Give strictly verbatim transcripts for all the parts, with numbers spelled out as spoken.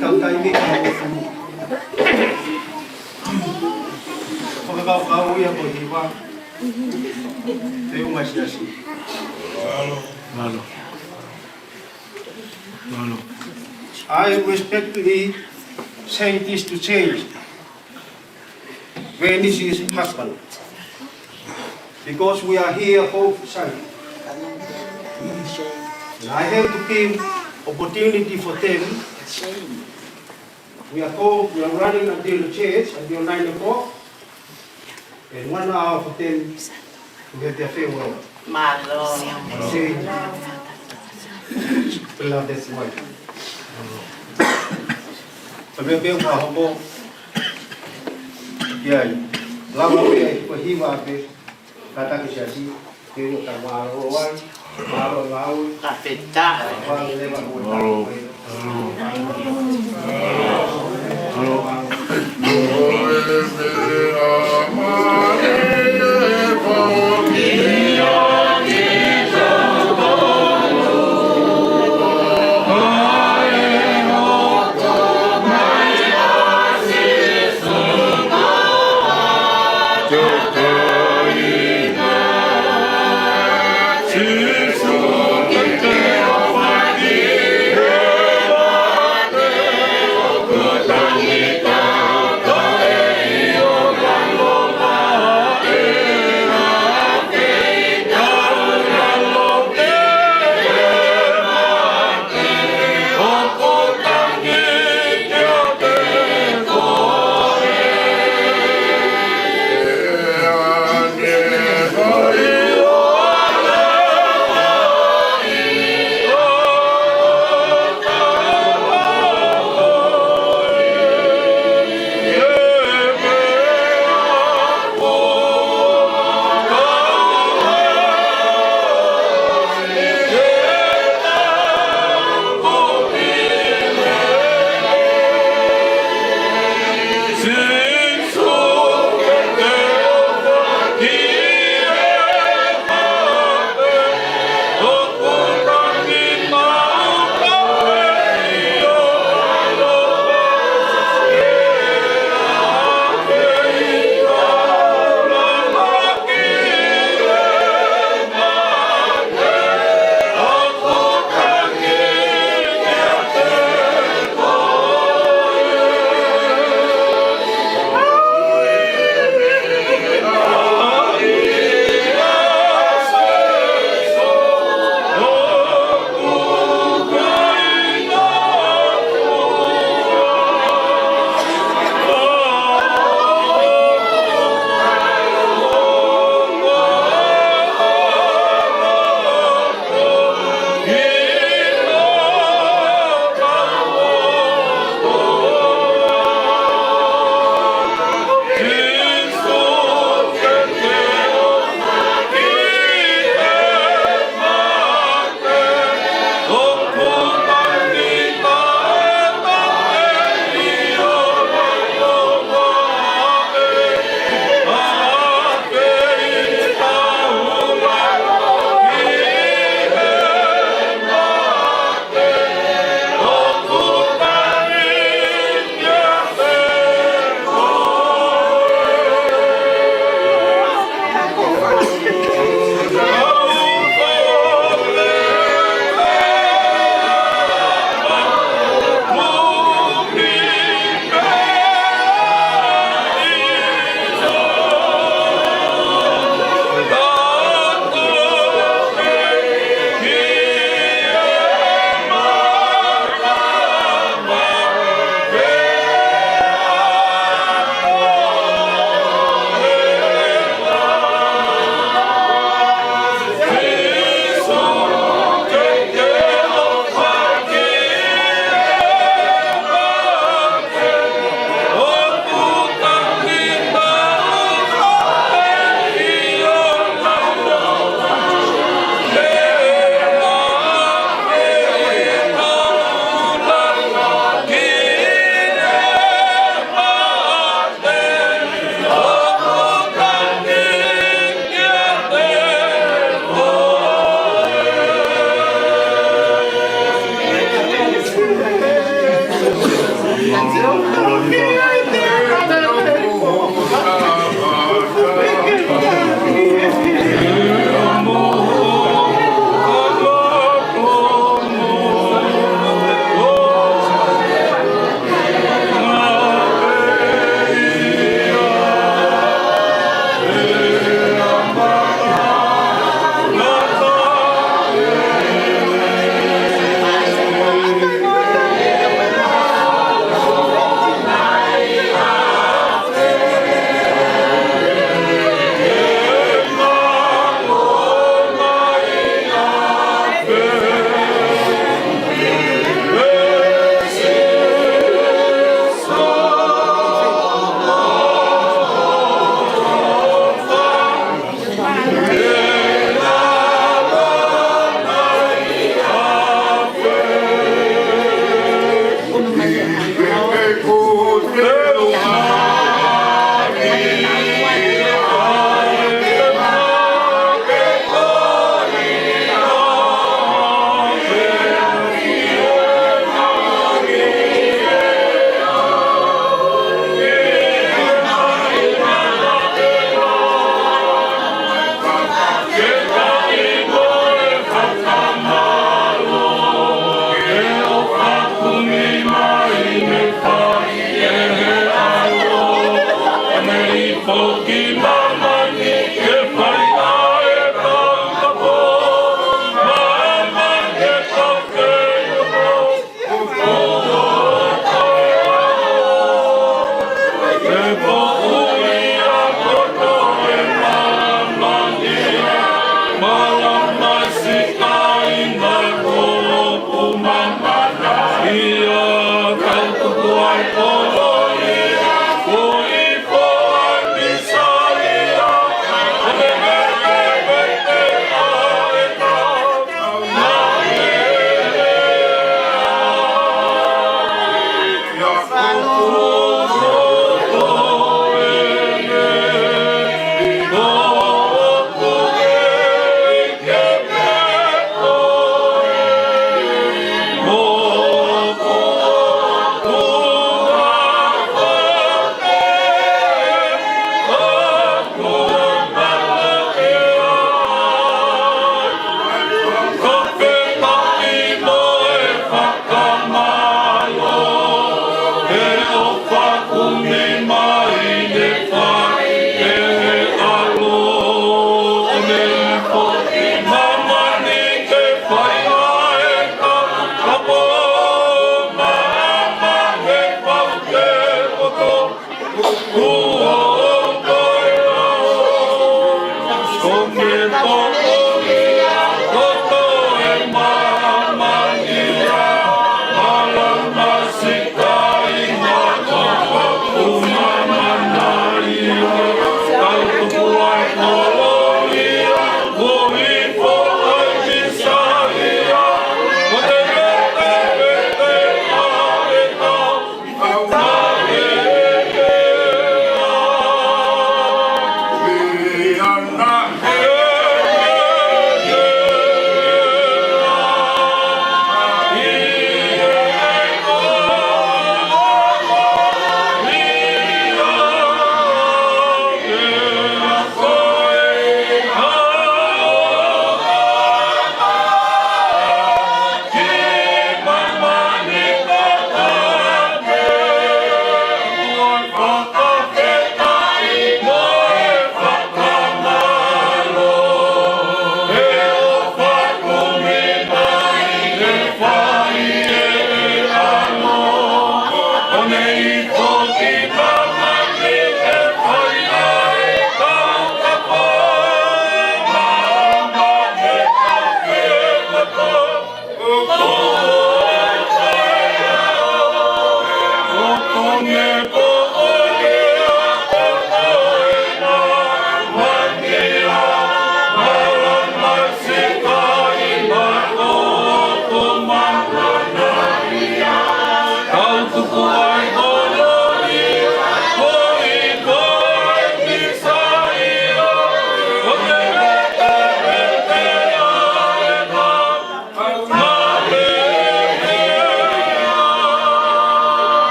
Tau taimi ka o fulu. Ko e kau kau ia ko e hiva. Te unga siasi. Mālō. Mālō. I respectfully say this to change when this is happened. Because we are here both sides. And I have to give opportunity for them. We are called, we are running until the church, until nine o'clock. And one hour for them to have their farewell. Mālō. Say, beloved wife. Pea pea ua hoko. Ia, lava ia ko e hiva pē. Kātaki siasi. Ke ua ka mālō ai. Mālō ngāue. Ka feta. Mālō leva ua.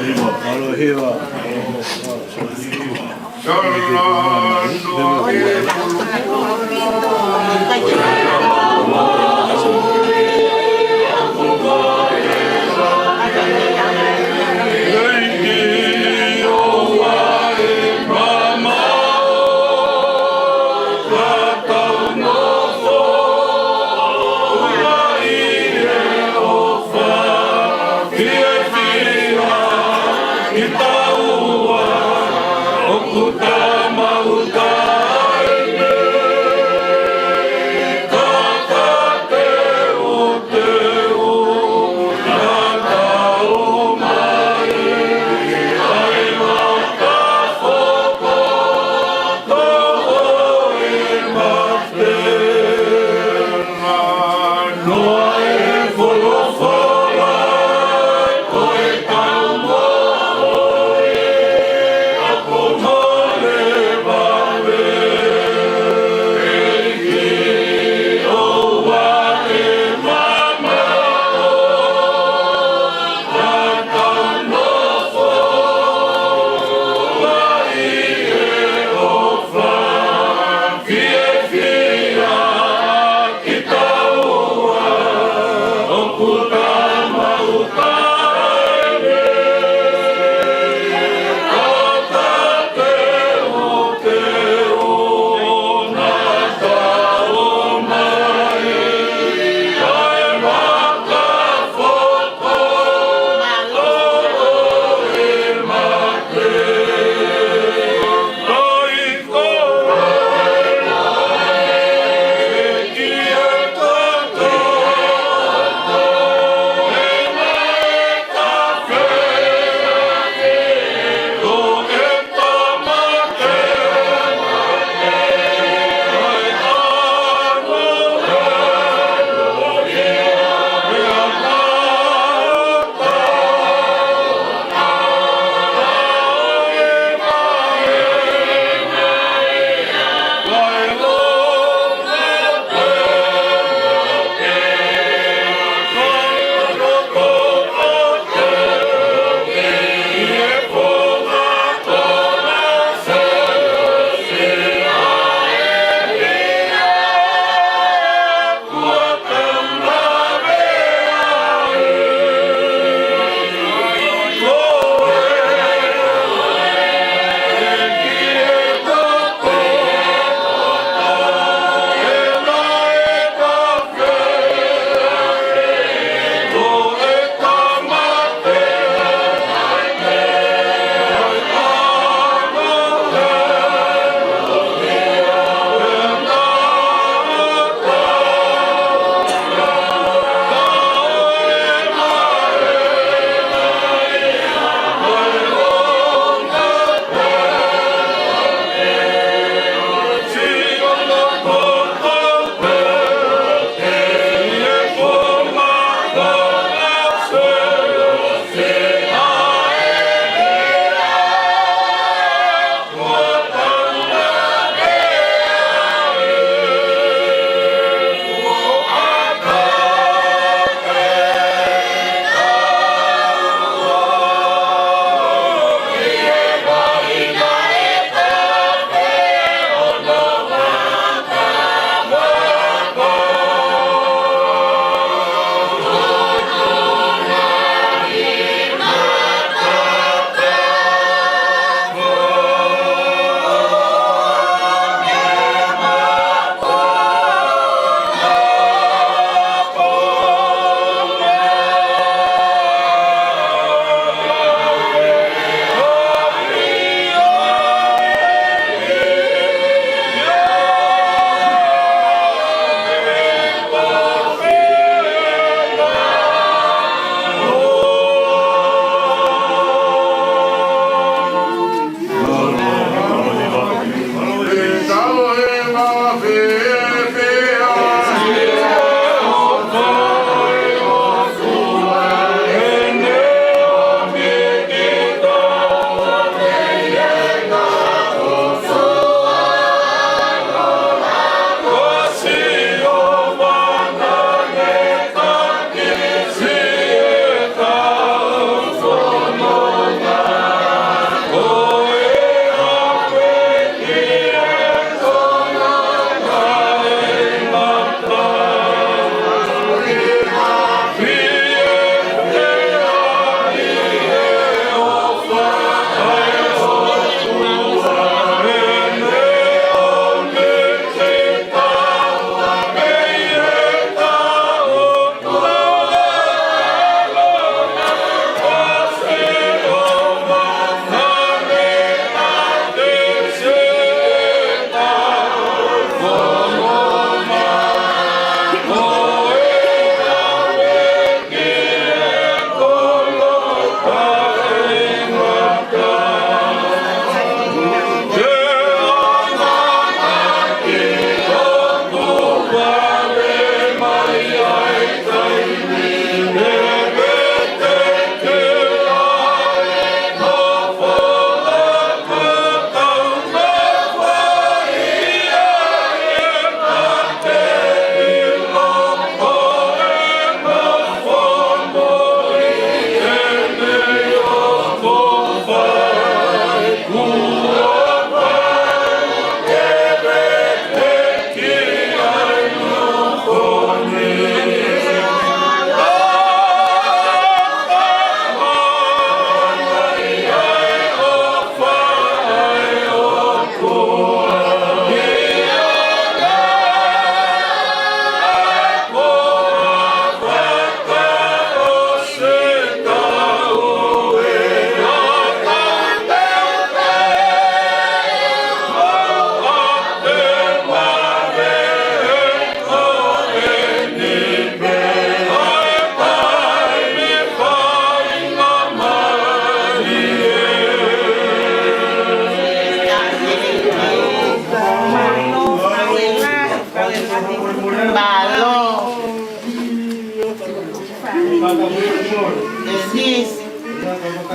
ʻAlohiva.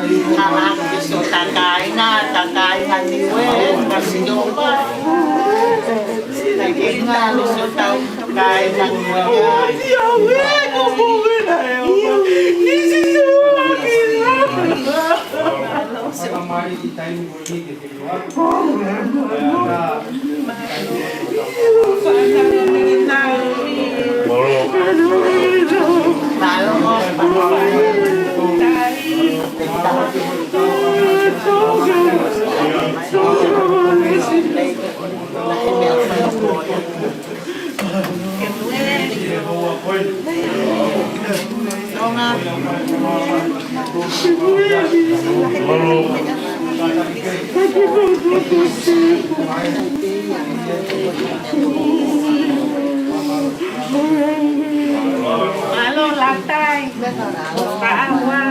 Hala ke so ta kāinga, ta kāinga Niue, ka si no pa. Ta kāinga, lo so tau kāinga Niue. Mālō Latai. Pāua.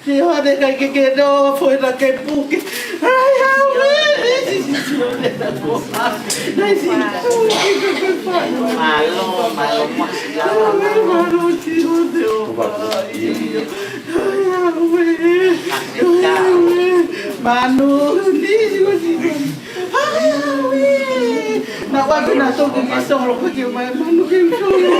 Sione, kai ke ke no, foʻi na ke puke. Ai, au, e, e, si, si, Sione, na ko. Na si, puke, ke, ke, pa. Mālō, mālō, mālō. Mālō, Sione, o, ai, au, e. Ai, au, e. Manu, ni, si, si, si. Ai, au, e. Na wa ke na toki ke solo ko ke mai manu ke solo.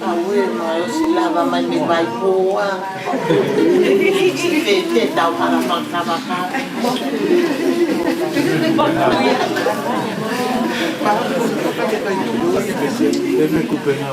Aue, ma o si lava mai me vai poa. Te, te tau hala faka, faka. Ene kupe na.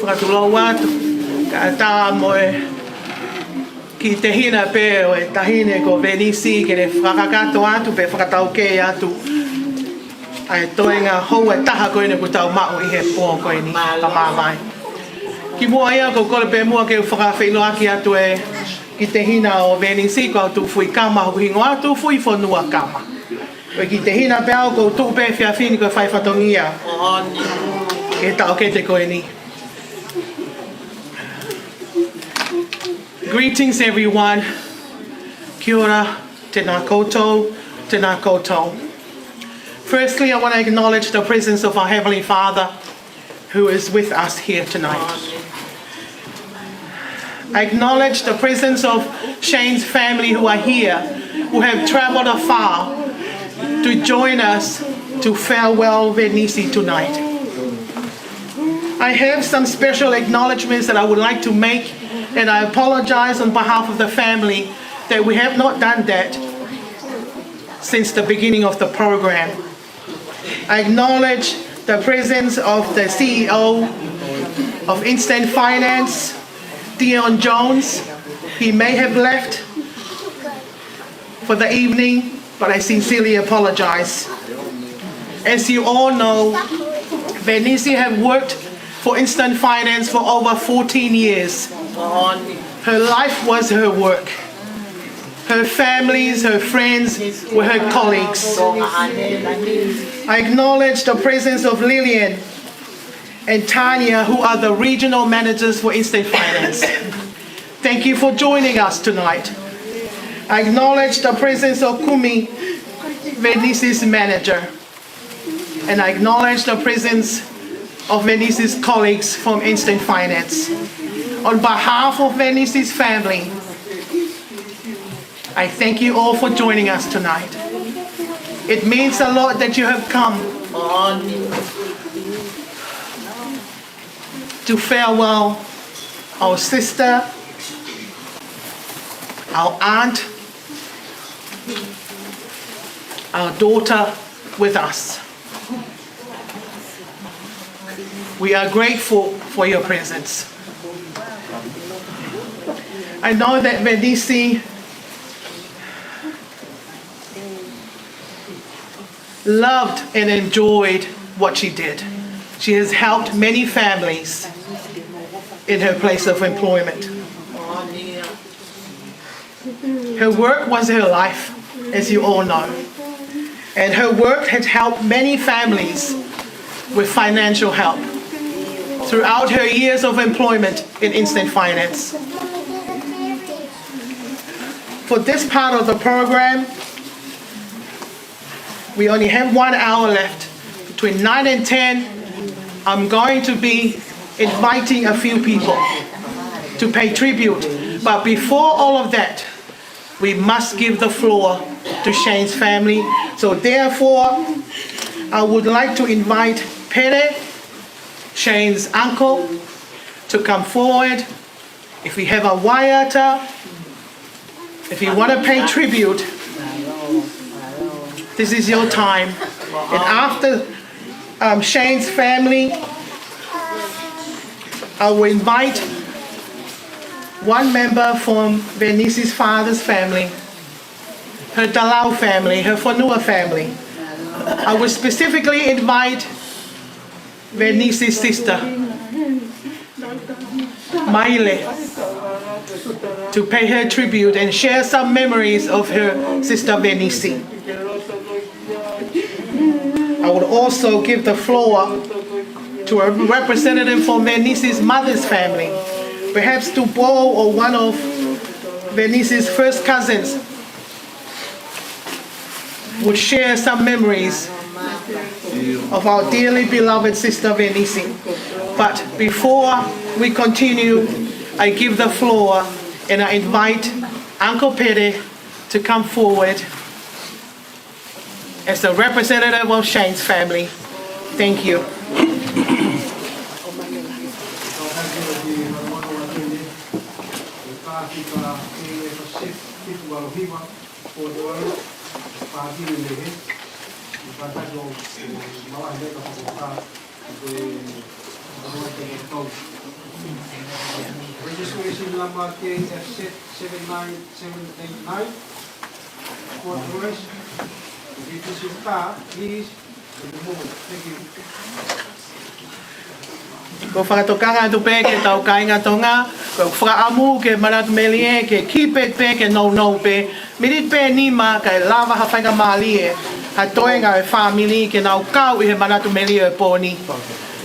Fakatulou atu, kae ʻatā mo e kiʻi tehina pē ʻo e taʻahine ko Venisi ke ne fakakakato atu pē fakataukei atu ʻa e toenga houa ʻe taha ko eni kuo tau maʻu ʻi he pō ko eni ʻa māmani. Kimuʻa ia ʻoku ou kole pē muʻa ke u fakafeʻiloaki atu e kiʻi tehina ʻo Venisi, ko au Tuʻi Kama hoku hingoa, Tuʻi Fonua Kama. Ko e kiʻi tehina pē au, ʻoku ou tuʻu pē he efiafi ni ko e fai fatongia ki he taʻokete ko eni. Greetings, everyone. Kia ora, tēnā koutou, tēnā koutou. Firstly, I want to acknowledge the presence of our Heavenly Father, who is with us here tonight. I acknowledge the presence of Shane's family who are here, who have traveled afar to join us to farewell Venisi tonight. I have some special acknowledgements that I would like to make, and I apologize on behalf of the family that we have not done that since the beginning of the program. I acknowledge the presence of the C E O of Instant Finance, Dion Jones. He may have left for the evening, but I sincerely apologize. As you all know, Venisi have worked for Instant Finance for over fourteen years. Her life was her work. Her families, her friends were her colleagues. I acknowledge the presence of Lillian, and Tanya, who are the regional managers for Instant Finance. Thank you for joining us tonight. I acknowledge the presence of Kumi, Venisi's manager, and I acknowledge the presence of Venisi's colleagues from Instant Finance. On behalf of Venisi's family, I thank you all for joining us tonight. It means a lot that you have come to farewell our sister, our aunt, our daughter with us. We are grateful for your presence. I know that Venisi loved and enjoyed what she did. She has helped many families in her place of employment. Her work was her life, as you all know. And her work had helped many families with financial help throughout her years of employment in Instant Finance. For this part of the program, we only have one hour left. Between nine and ten, I'm going to be inviting a few people to pay tribute. But before all of that, we must give the floor to Shane's family. So therefore, I would like to invite Pere, Shane's uncle, to come forward. If we have a waiata, if you want to pay tribute, this is your time. And after, um, Shane's family, I will invite one member from Venisi's father's family, her Talau family, her Fonua family. I will specifically invite Venisi's sister, Maile, to pay her tribute and share some memories of her sister Venisi. I would also give the floor to a representative from Venisi's mother's family, perhaps Tupou or one of Venisi's first cousins would share some memories of our dearly beloved sister Venisi. But before we continue, I give the floor and I invite Uncle Pere to come forward as the representative of Shane's family. Thank you. Registration number K F Z seven nine seven eight nine. Court orders. If it is your car, please remove. Thank you. Ko e fakatokanga atu pē ki heʻetau kāinga Tonga, ko e fakaʻamu ke manatu melie, ke keep it pē, ke nounou pē. Miniti pē ʻe nima kae lava ha faingamālie, ha toenga ʻo e fāmili ke nau kau ʻi he manatu melie ʻo e pō ni.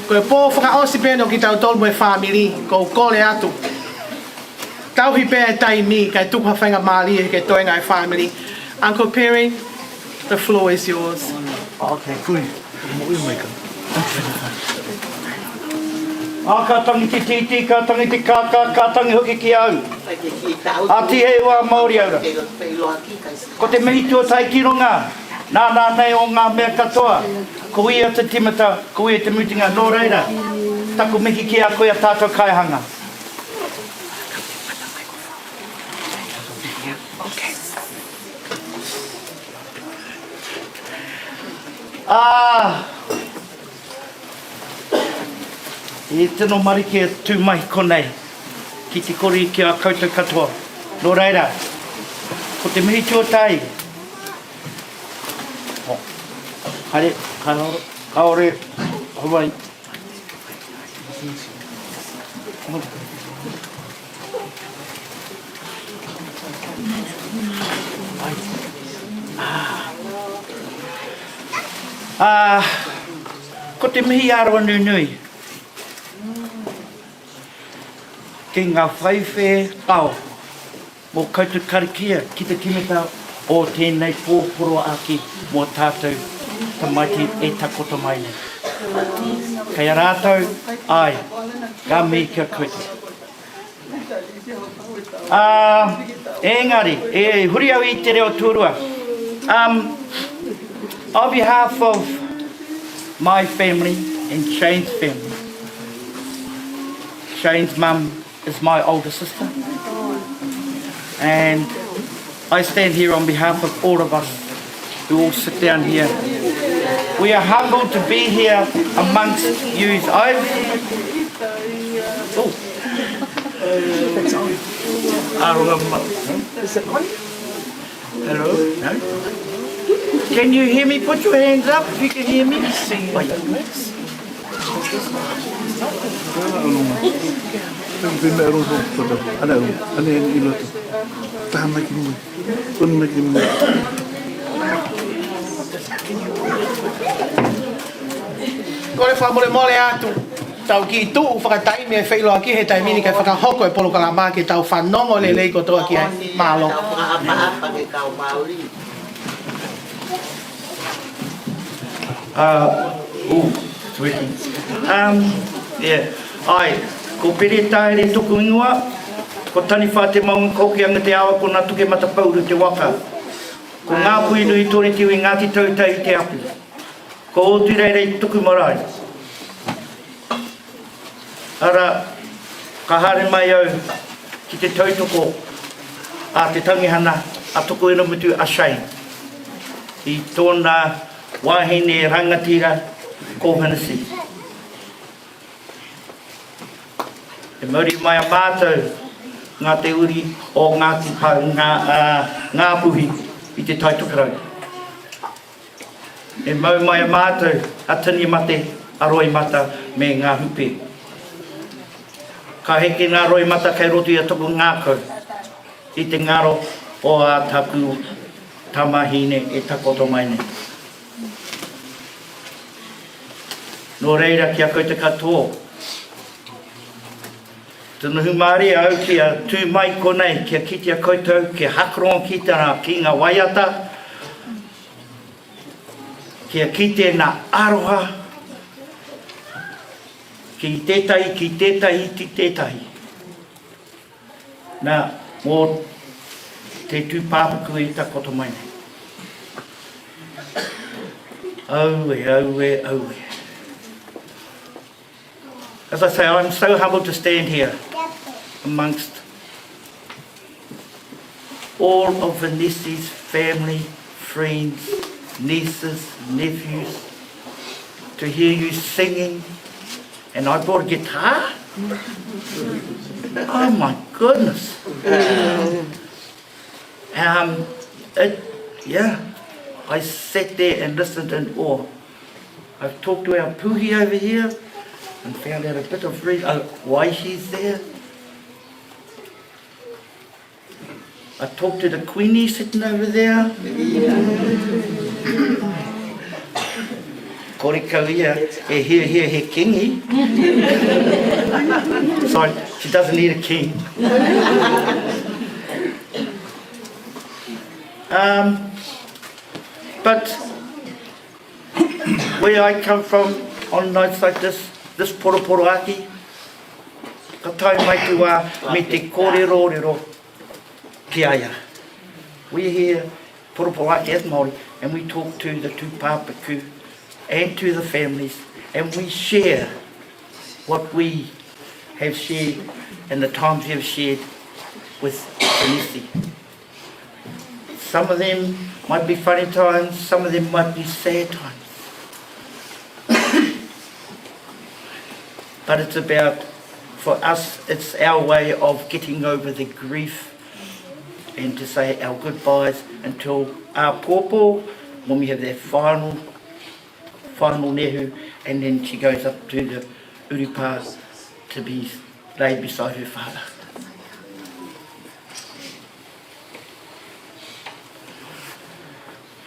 Ko e pō fakaʻosi pē ʻo kitautolu mo e fāmili, ʻoku ou kole atu. Tauhi pē ʻa e taimi kae tuku ha faingamālie ki he toenga ʻo e fāmili. Uncle Perry, the floor is yours. Okay, kui. ʻA, ka tangi tititi, ka tangi tikaka, ka tangi hoki ki au. ʻA, tihei ua maori aura. Ko te mehi tuʻo tahi ki Ronga, nā, nā, nei ʻo ngā meʻa katoa. Ko ia te timata, ko ia te mutinga, nō reira. Taku mehi ki a koe ʻa tātou kaihanga. ʻA, ʻi te nō marike tū mai konei, ki te kori ki a koutou katoa. Nō reira, ko te mehi tuʻo tahi. ʻO, haere, ka ore, ka ore, Hawaii. ʻA, ko te mehi ʻaroa nunui. Ke ngā faife ao mo koutou karakia ki te kimita o tēnei pō poroaki mo tātou tamaiti e takoto mai nei. Kei a rātou, ʻai, ka me kia koutou. Ā, engari, e huri au i te reo tūrua. Um, on behalf of my family and Shane's family, Shane's mum is my older sister. And I stand here on behalf of all of us who all sit down here. We are humbled to be here amongst yous. I've, oh. Arunga ma-, hello? No? Can you hear me? Put your hands up if you can hear me. Oh, yeah. Pea meʻa roto, roto. ʻAna, ʻana, ʻana, ʻi loto. Taha mai ki mui. Tonu mai ki mui. Kole fakamolemole atu. Tau kiʻi tuʻu fakataimi e feʻiloaki he taimi ni kae fakahoko e polokalama ke tau fanongo lelei kotoa ki ai. Mālō. Uh, ooh, it's working. Um, yeah. ʻAi, ko Pere Taere toku ingoa, ko Taniwha te maunga, ko Hokianga te ao, ko Natuke Matapauru te waka. Ko Ngāpuhi Nui Tore te ui, Ngāti Tautai te api. Ko Otirere toku marae. Ara, ka haere mai au ki te tautoko ʻa te tangihana ʻa Tokoiramotu ʻa Shane, ʻi tōna vahine rangatira ko Hanasi. ʻE mauri mai ʻa mātou, Ngāti Uri ʻo Ngāti Pau, ngā, ā, Ngāpuhi ʻi te Tai Tokerau. ʻE maʻu mai ʻa mātou ʻa Taniate, ʻa Roimata mei Ngāhupe. Ka heke ʻa Roimata kai roto ia toku ngākau ʻi te ngaro ʻo ʻa taku tamahine ʻe takoto mai nei. Nō reira kia koutou katoa. Tonu hūmārie au kia tū mai konei, kia kitia koutou, kia hakarongo ki te nā ki ngā waiata, kia kite nā aroha, ki tētahi, ki tētahi, ki tētahi. Nā, mō te tū pāpaku ʻe takoto mai nei. Aue, aue, aue. As I say, I'm so humbled to stand here amongst all of Vanessa's family, friends, nieces, nephews, to hear you singing. And I brought a guitar. Oh my goodness. Um, it, yeah, I sat there and listened in awe. I've talked to our puhi over here and found out a bit of re-, uh, why she's there. I talked to the Queenie sitting over there. Kore kau ia ʻe hiahia he kingi. Sorry, she doesn't need a king. Um, but where I come from, on nights like this, this poroporoaki, ka tae mai ki wā me te kōrerorero ki ai. We here, poroporoaki as Māori, and we talk to the tūpāpaku and to the families, and we share what we have shared and the times we have shared with Vanessa. Some of them might be funny times, some of them might be sad times. But it's about, for us, it's our way of getting over the grief and to say our goodbyes until ʻapōpō, when we have that final, final nehu, and then she goes up to the ʻurupā to be laid beside her father.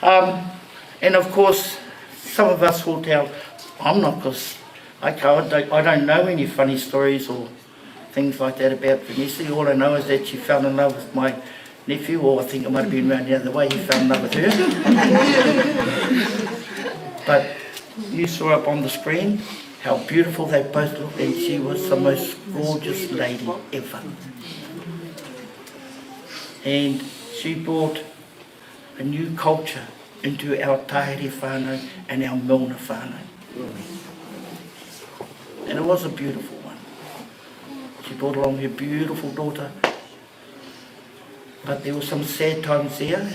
Um, and of course, some of us will tell, I'm not, 'cause I can't, I don't, I don't know any funny stories or things like that about Vanessa. All I know is that she fell in love with my nephew, or I think it might have been around the other way, he fell in love with her. But you saw up on the screen how beautiful they both looked, and she was the most gorgeous lady ever. And she brought a new culture into our Tahere whānau and our Milner whānau. And it was a beautiful one. She brought along her beautiful daughter, but there were some sad times there.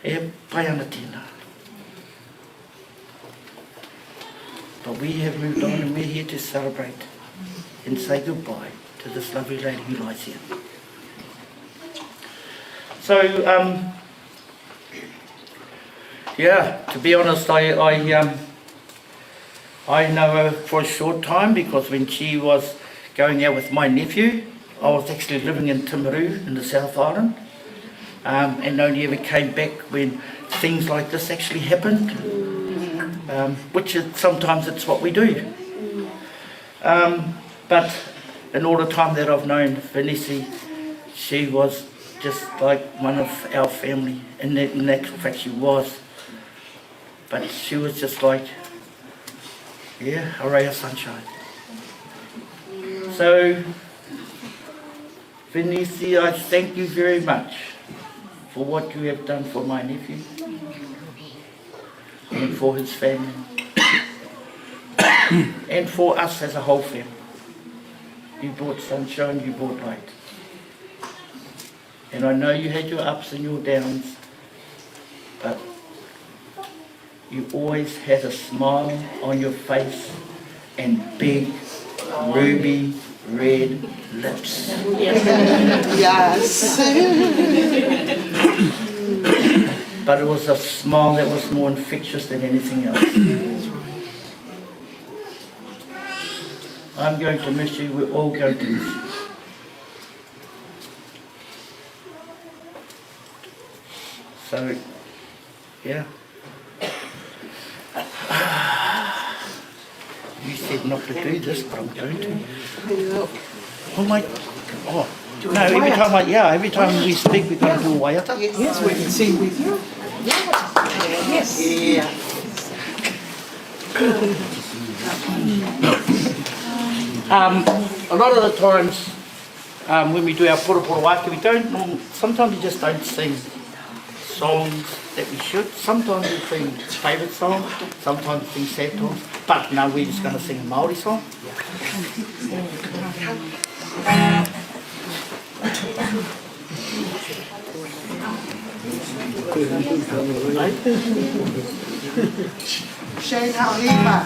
E pai ana Tina. But we have moved on and we're here to celebrate and say goodbye to this lovely lady who lies here. So, um, yeah, to be honest, I, I, um, I know her for a short time because when she was going out with my nephew, I was actually living in Timaru in the South Island, um, and only ever came back when things like this actually happened, um, which is, sometimes it's what we do. Um, but in all the time that I've known Vanessa, she was just like one of our family. In, that, in actual fact, she was. But she was just like, yeah, a ray of sunshine. So, Vanessa, I thank you very much for what you have done for my nephew and for his family and for us as a whole family. You brought sunshine, you brought light. And I know you had your ups and your downs, but you always had a smile on your face and big ruby red lips. Yes. But it was a smile that was more infectious than anything else. I'm going to miss you. We're all going to miss you. So, yeah. You said not to do this, but I'm going to. Oh my, oh, no, every time I, yeah, every time we speak, we've got to do a waiata. Yes, we can sing with you. Yes. Um, a lot of the times, um, when we do our poroporoaki, we don't norm-, sometimes we just don't sing songs that we should. Sometimes we sing favourite songs, sometimes we sing sad songs. But no, we're just gonna sing a Māori song. Shane Haʻalipa.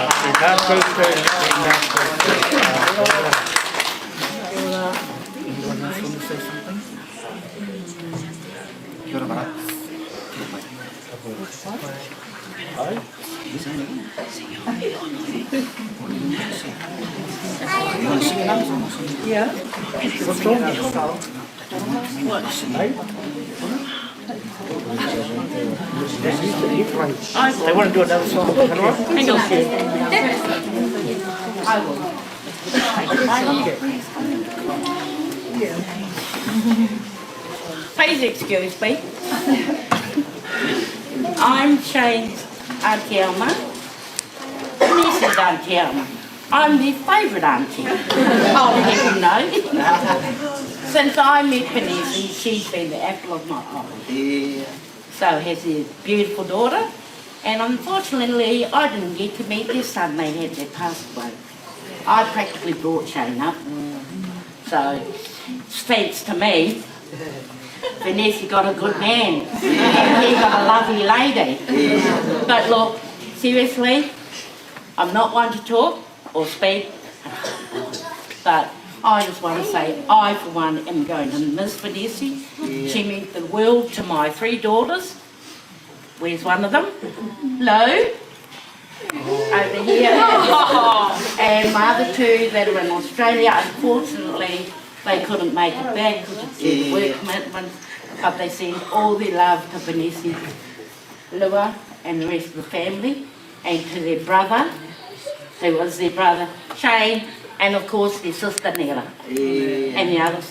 Happy birthday. Happy birthday. Kia ora, Mara. They want to do another song. Hang on. Please excuse me. I'm Shane's Auntie Alma. Missus Auntie Alma. I'm their favourite auntie. I'll let you know. Since I met Vanessa, she's been the apple of my eye. Yeah. So has their beautiful daughter. And unfortunately, I didn't get to meet their son. They had their passed away. I practically brought Shane up. So, thanks to me, Vanessa got a good man. And he got a lovely lady. But look, seriously, I'm not one to talk or speak, but I just want to say I, for one, am going to miss Vanessa. She meant the world to my three daughters. Where's one of them? Lou. Over here. And my other two that are in Australia, unfortunately, they couldn't make it back because of their work commitments, but they send all their love to Vanessa, Lua, and the rest of the family, and to their brother, who was their brother, Shane, and of course their sister Nella, and the other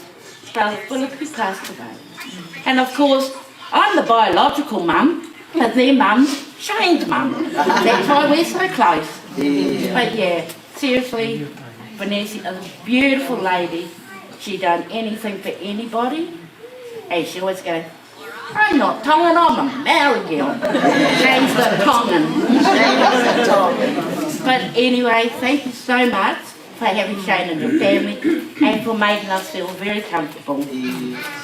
brother Philip, who passed away. And of course, I'm the biological mum, but their mum, Shane's mum. That's why we're so close. But yeah, seriously, Vanessa is a beautiful lady. She done anything for anybody, and she always go, "I'm not Tongan, I'm a Maori girl." Shane's the Tongan. But anyway, thank you so much for having Shane in your family and for making us feel very comfortable.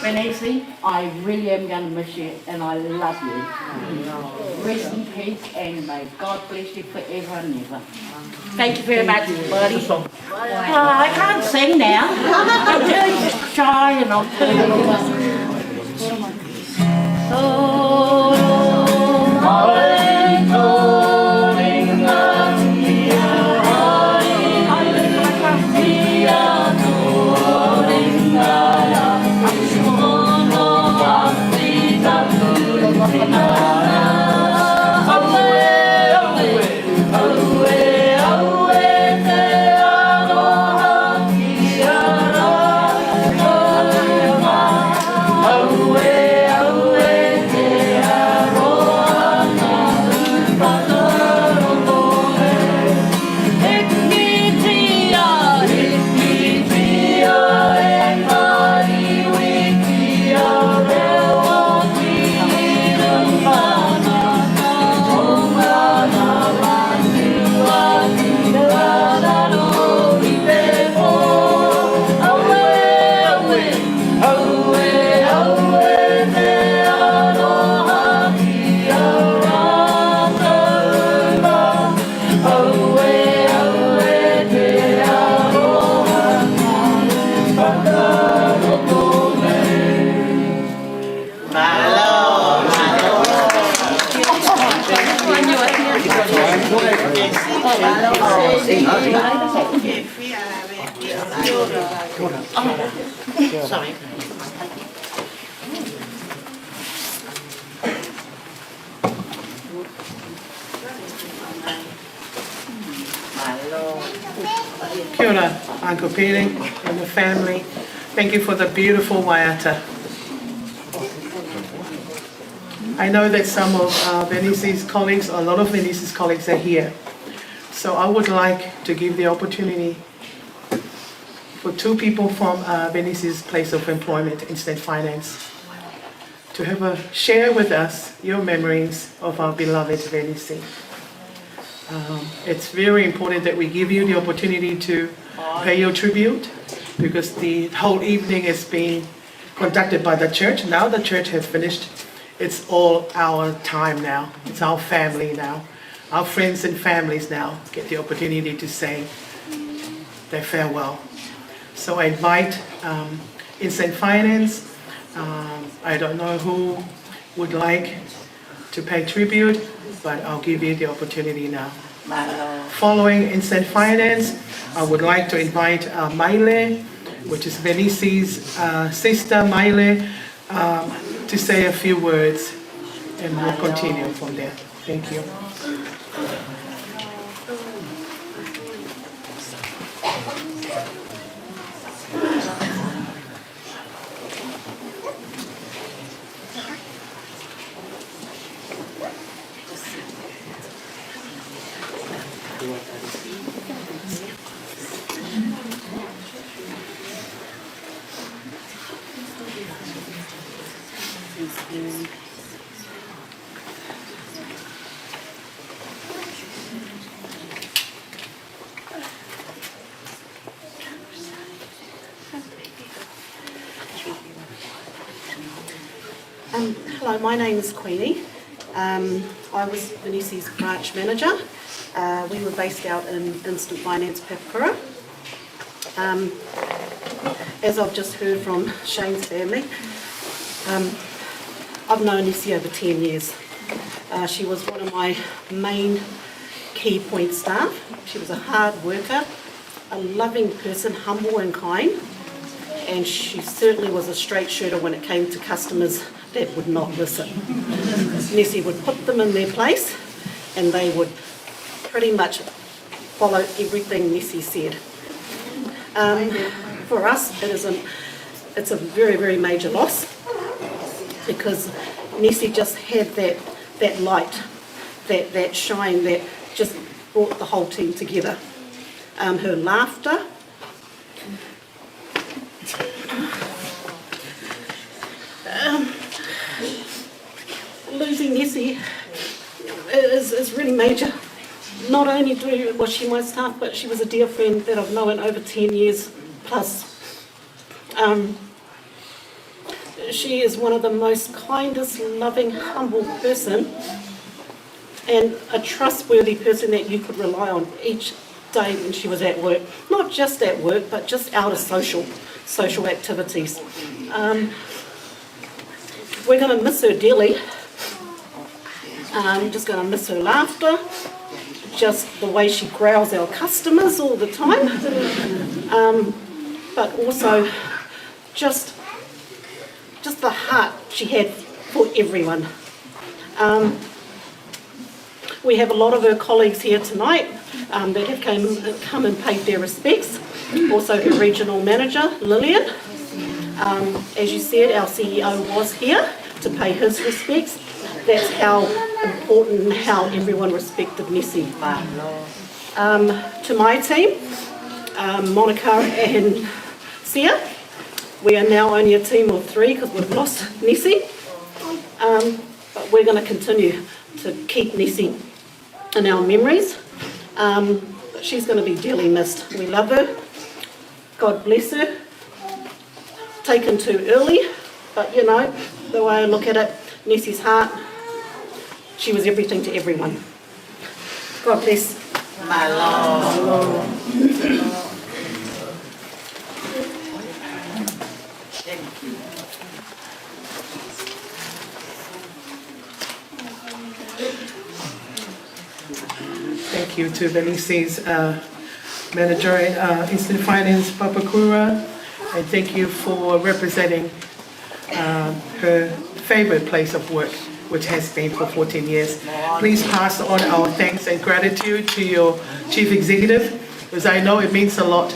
Vanessa, I really am going to miss you and I love you. Rest in peace and may God bless you forever and ever. Thank you very much, everybody. Oh, I can't sing now. I'm too shy and I'm too... Sorry. Kia ora, Uncle Pele and the family. Thank you for the beautiful waiata. I know that some of uh, Vanessa's colleagues, a lot of Vanessa's colleagues are here. So I would like to give the opportunity for two people from uh, Vanessa's place of employment, Instant Finance, to have a share with us your memories of our beloved Vanessa. Um, it's very important that we give you the opportunity to pay your tribute because the whole evening is being conducted by the church. Now the church has finished. It's all our time now. It's our family now. Our friends and families now get the opportunity to say their farewell. So I invite um, Instant Finance. Um, I don't know who would like to pay tribute, but I'll give you the opportunity now. Following Instant Finance, I would like to invite uh, Maile, which is Venisi's uh, sister, Maile, um, to say a few words, and we'll continue from there. Thank you. Um, hello, my name is Queenie. Um, I was Venisi's branch manager. Uh, we were based out in Instant Finance Papakura. Um, as I've just heard from Shane's family, um, I've known Nisi over ten years. Uh, she was one of my main key point staff. She was a hard worker, a loving person, humble and kind, and she certainly was a straight shooter when it came to customers that would not listen. Nisi would put them in their place, and they would pretty much follow everything Nisi said. Um, for us, it is a, it's a very, very major loss because Nisi just had that, that light, that, that shine that just brought the whole team together. Um, her laughter, um, losing Nisi is, is really major. Not only do, was she my staff, but she was a dear friend that I've known over ten years plus. Um, she is one of the most kindest, loving, humble person and a trustworthy person that you could rely on each day when she was at work. Not just at work, but just out of social, social activities. Um, we're gonna miss her dearly. Um, just gonna miss her laughter, just the way she growls our customers all the time. Um, but also just, just the heart she had for everyone. Um, we have a lot of her colleagues here tonight, um, that have came, come and paid their respects. Also her regional manager, Lillian. Um, as you said, our C E O was here to pay his respects. That's how important and how everyone respected Nisi. Um, to my team, um, Monica and Sia, we are now only a team of three because we've lost Nisi. Um, but we're gonna continue to keep Nisi in our memories. Um, she's gonna be dearly missed. We love her. God bless her. Taken too early, but, you know, the way I look at it, Nisi's heart, she was everything to everyone. God bless. Mālō. Thank you to Venisi's uh, manager at uh, Instant Finance, Papakura, and thank you for representing uh, her favorite place of work, which has been for fourteen years. Please pass on our thanks and gratitude to your chief executive, because I know it means a lot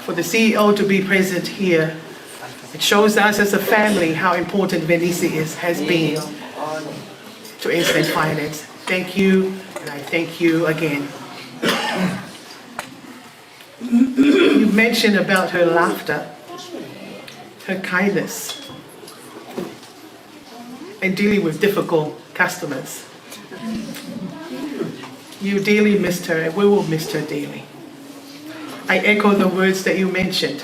for the C E O to be present here. It shows us as a family how important Venisi is, has been to Instant Finance. Thank you, and I thank you again. You mentioned about her laughter, her kindness, and dealing with difficult customers. You dearly missed her, and we will miss her dearly. I echo the words that you mentioned,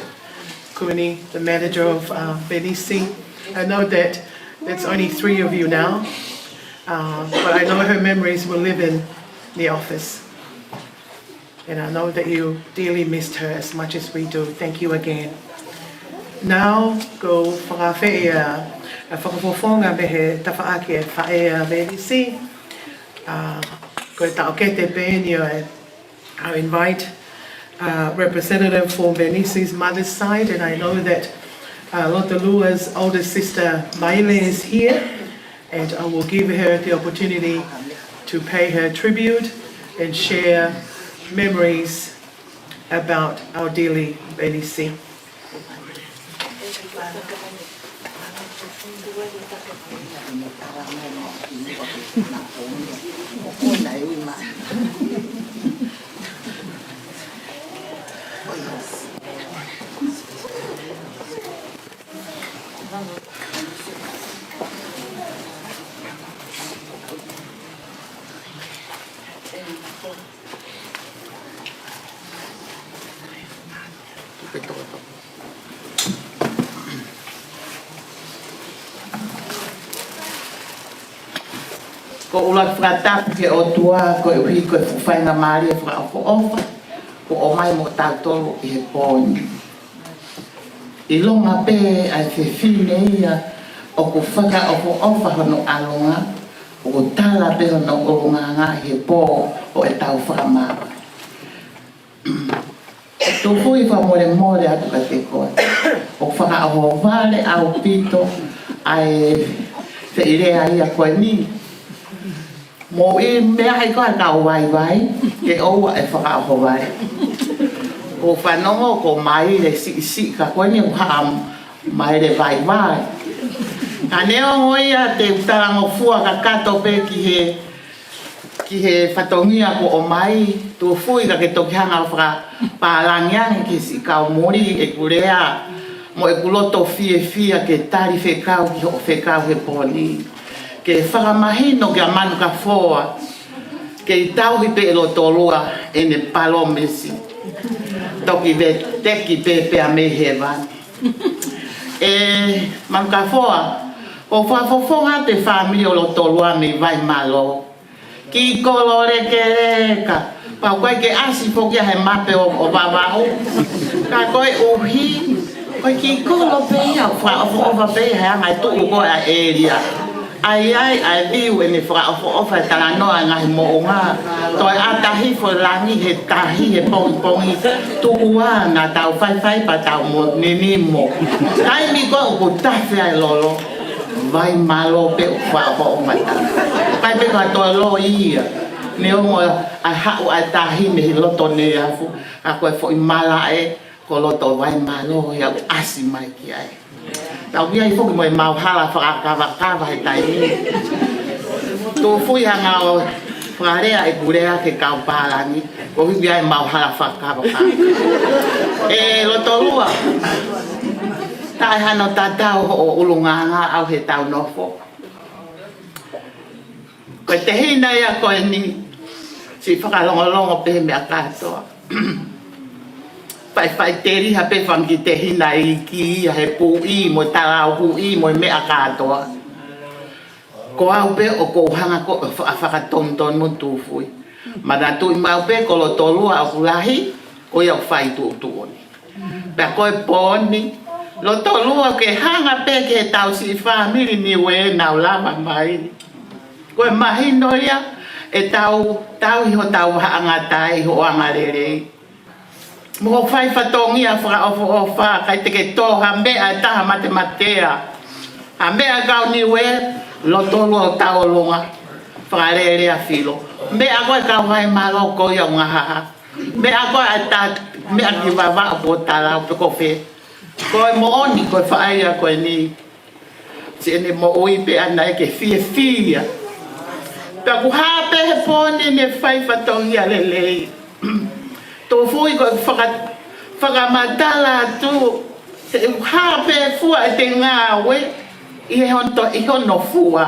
Kuni, the manager of uh, Venisi. I know that it's only three of you now, uh, but I know her memories will live in the office. And I know that you dearly missed her as much as we do. Thank you again. Now, ko e fakaafeʻi ʻa e fakafofonga mei he tafaʻaki ʻa e faʻē ʻa Venisi. Uh, ko e taʻokete pē eni ʻo e, I'll invite uh, Representative for Venisi's mother's side, and I know that uh, Lotolua's older sister Maile is here, and I will give her the opportunity to pay her tribute and share memories about our dearly Venisi. Ko e ʻuluaki fakatapu ki he ʻOtua, koeʻuhi ko e fuʻu faingamālie fakaʻofoʻofa kuo ʻomai moʻotautolu ʻi he pō ni. ʻIlonga pē ʻa e fefine ia ʻoku fakaʻofoʻofa hono ʻalunga, ʻoku tala pē hono ʻulungaanga ʻi he pō ʻo ʻetau fakamaau. Tuʻu fui, fakamolemole atu kiate koe. ʻOku fakaʻohovale ʻaupito ʻa e feilea ia ko eni. Mou ʻi meʻa ai ko e kau vaivai, ke ʻoua ʻe fakaʻohovale. Ko e fanongo ko Maile siʻisiʻi ka ko eni ʻoku haʻa Maile vaivai. Ka neongo ia te u talangofua kakato pē ki he, ki he fatongia kuo ʻomai, tuʻu fui ka ke toki hanga ʻo fakapālangi ange ki he siʻi kau muli ʻeku lea, mo ʻeku loto fiefia ke tali fekau ki hoʻo fekau he pō ni. Ke fakamahino kia Manukafoa, kei tauhi pē ʻe Lotolua ʻene palōmesi. Toki veteki pē pea mei hēvani. ʻE Manukafoa, ʻoku fakafofonga atu e fāmili ʻo Lotolua mei Vaimalo. Kiʻi kolo lekeleka, pau ko ē ke ʻasi foki ia he mape ʻo, ʻo Vavaʻu. Ka koeʻuhi ko e kiʻi kolo pē ia, fakaʻofoʻofa pē ia he anga e tuʻu ko ē ʻa e ʻēlia. ʻA ia ʻa e viu ʻene fakaʻofoʻofa e talanoa e ngaahi moʻunga. Toe ʻata hifo e langi he tahi he pongipongi tuʻu ā naʻa tau faifai pea tau mo ninimo. Taimi ko ē ʻoku tafe ai e lolo, Vaimalo pē ʻoku fakaʻofoʻofa ai. ʻIkai pē ke toe loi ia. Neongo ʻa e haʻu ʻa e tahi mei he loto Neiafu, ka ko e foʻi malaʻe ko loto Vaimalo ia ʻoku ʻasi mai ki ai. Tau ʻi ai foki mo e maʻu hala fakakavakava he taimi ni. Tuʻu fui, hanga ʻo fakalea ʻeku lea ke kau pālangi, ko e ʻi ai e maʻu hala fakakavakava. ʻE Lotolua, taʻe hano tatau hoʻo ʻulungaanga ʻau he tau nofo. Ko e tehina ia ko eni, siʻi fakalongolongo pē he meʻa kātoa. Faʻifaʻiteliha pē fanga kiʻi tehina iiki ia he puʻi mo e talauhuʻi mo e meʻa kātoa. Ko au pē ʻoku ou hanga ko ē ʻo fa-, fakatonutonu, tuʻu fui. Manatuʻi maʻu pē ko Lotolua ʻoku lahi, ko ia ʻoku fai tuʻutuʻuni. Pea ko e pō ni, Lotolua, ke hanga pē ki he tau siʻi fāmili Niue naʻa nau lava mai. Ko e mahino ia ʻetau tauhi hotau vahaʻangatae ʻi hoʻo angalelei mo hoʻo fai fatongia fakaʻofoʻofa, ʻikai te ke tō ha meʻa ʻe taha matematea. Ha meʻa kau Niue, Lotolua ʻoku tauʻolunga, fakalelea filo. Meʻa ko ē kau Vaimalo ko ia ʻoku ngahaha. Meʻa ko ē ʻa e ta-, meʻa ki Vavaʻu ko Talau pe ko fē. Ko e moʻoni, ko e faʻē ia ko eni, siʻene moʻui pē ʻaʻana ia ke fiefia. Pea ʻoku hā pē he pō ni ʻene fai fatongia lelei. Tuʻu fui, ko e faka-, fakamatala atu, he ʻoku hā pē fua ʻete ngāue ʻi he hono, ʻi hono fua.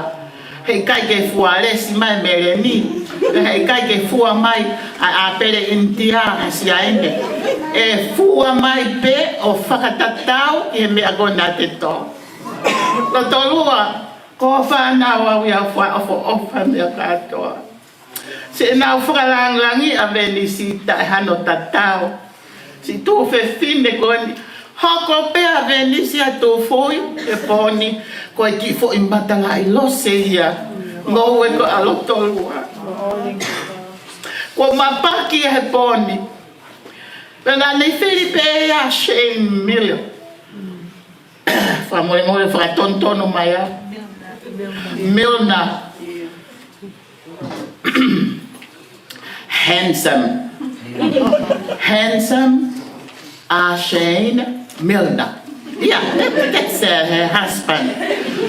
Heʻikai ke fua lesi mai meleni, heʻikai ke fua mai ʻa e ʻāpele ʻInitia, ʻa Siaine. ʻE fua mai pē ʻo fakatatau ki he meʻa ko ē naʻa te tō. Lotolua, ko e fānau au ia, fakaʻofoʻofa meʻa kātoa. Siʻenau fakalāngilangiʻi ʻa Venisi taʻe hano tatau. Siʻi tuofefine ko eni, hoko pē ʻa Venisi ʻo tūfui he pō ni, ko e kiʻi foʻi matalaʻi lose ia. Ngoue ko ē ʻa Lotolua. Kuo mapaki ia he pō ni. Pea naʻa ne fili pē ia ʻa Shane Miller. Fakamolemole, fakatonutonu mai ā. Milner. Handsome. Handsome, ʻa Shane Milner. Yeah, that, that's, uh, her husband.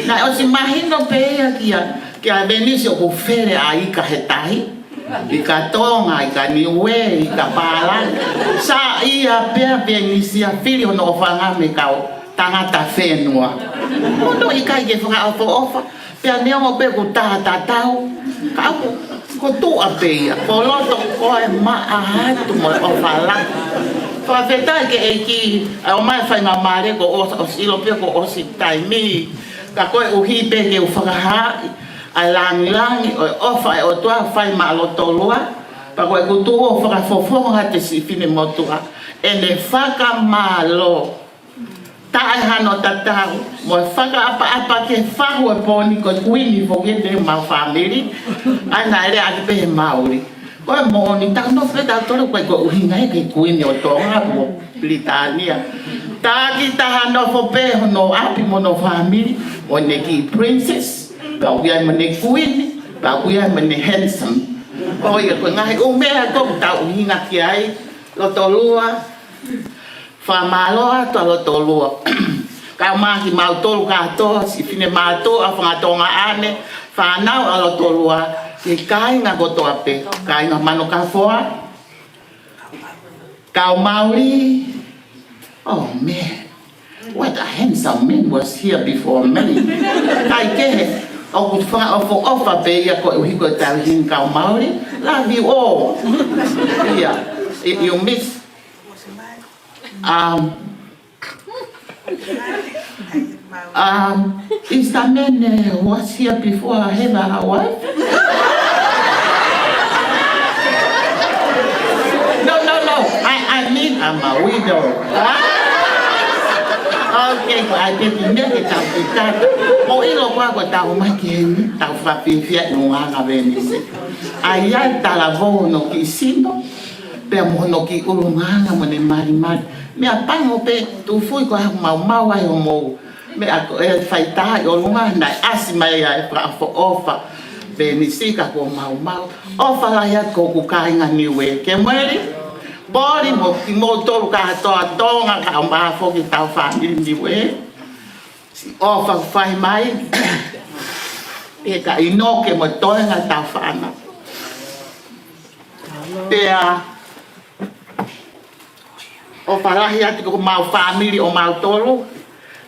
Naʻe ʻosi mahino pē ia kia, kia Venisi ʻoku fele ʻa e ika he tahi. Ika Tonga, ika Niuē, ika Pālangi. Saiʻia pē ʻa Venisi ʻo fili hono ʻofaʻanga mei he kau tangata fenua. Hono ʻikai ke fakaʻofoʻofa. Pea neongo pē ʻoku taha tatau, ka ʻoku, ko tuʻa pē ia, ko loto ko e maʻa atu mo e ʻofa lahi. Fakafetaʻi ki he ʻEiki, ʻa e ʻomai faingamālie kuo ʻos-, ʻosi ʻilo pē kuo ʻosi taimi. Ka koeʻuhi pē ke u fakahaaʻi ʻa e lāngilangi ʻo e ʻofa ʻa e ʻOtua ʻoku fai maʻa Lotolua, pea ko ʻeku tuʻu ʻo fakafofonga atu e siʻi finemotuʻa, ʻene fakamālō taʻe hano tatau, mo e fakaʻapaʻapa ki he fahu e pō ni, ko e kuini foki ʻeni ʻemau fāmili, ʻa ia naʻe leaʻaki pē he Mauli. Ko e moʻoni, tau nofo pē tautolu ko e, ko e ʻuhinga ia ki he kuini ʻo Tonga mo Pilitānia. Taki taha nofo pē hono ʻapi mo hono fāmili, mo ʻene kiʻi princess, pea ʻoku ʻi ai mo ʻene kuini, pea ʻoku ʻi ai mo ʻene handsome. Ko ia ko e ngaahi ʻū meʻa ko ē ʻoku tau ʻuhinga ki ai, Lotolua. Fakamālō atu ʻa Lotolua. Kae ʻumaʻā kimautolu kātoa, siʻi finemātuʻa, fanga tuongaʻane, fānau ʻa Lotolua, ki he kāinga kotoa pē, kāinga Manu Kafoa, kau Mauli. Oh man, what a handsome man was here before me. Kaikehe, ʻoku fakaʻofoʻofa pē ia koeʻuhi ko e tauhi kau Mauli. Love you all. Yeah, you miss. Um, um, is the man, uh, was here before I have a wife? No, no, no. I, I mean, I'm a widow. Ah? Okay, ko e pē ki he meʻa ke tau ki ai. Mou ʻilo koā ko ʻetau ō mai ki heni, tau fakafiefia ʻi he ʻulungaanga ʻa Venisi. ʻA ia ʻoku talavou hono kiʻi sino, pea mo hono kiʻi ʻulungaanga mo ʻene malimali. Meʻapango pē, tūfui ko e hā ʻoku maumau ai hoʻomou meʻa ko ē faitā ʻi ʻolunga, naʻe ʻasi mai ʻa e fakaʻofoʻofa. Venisi, ka kuo maumau. ʻOfa lahi atu ki hoku kāinga Niuē. Kemueli, Poli mo kimoutolu kātoa Tonga, kae ʻumaʻā foki ʻetau fāmili Niuē. Siʻi ʻofa ʻoku fai mai. Pea ka ʻi he ʻoku kei mo toenga ʻetau fānau. Pea ʻofa lahi atu ki homau fāmili ʻomautolu,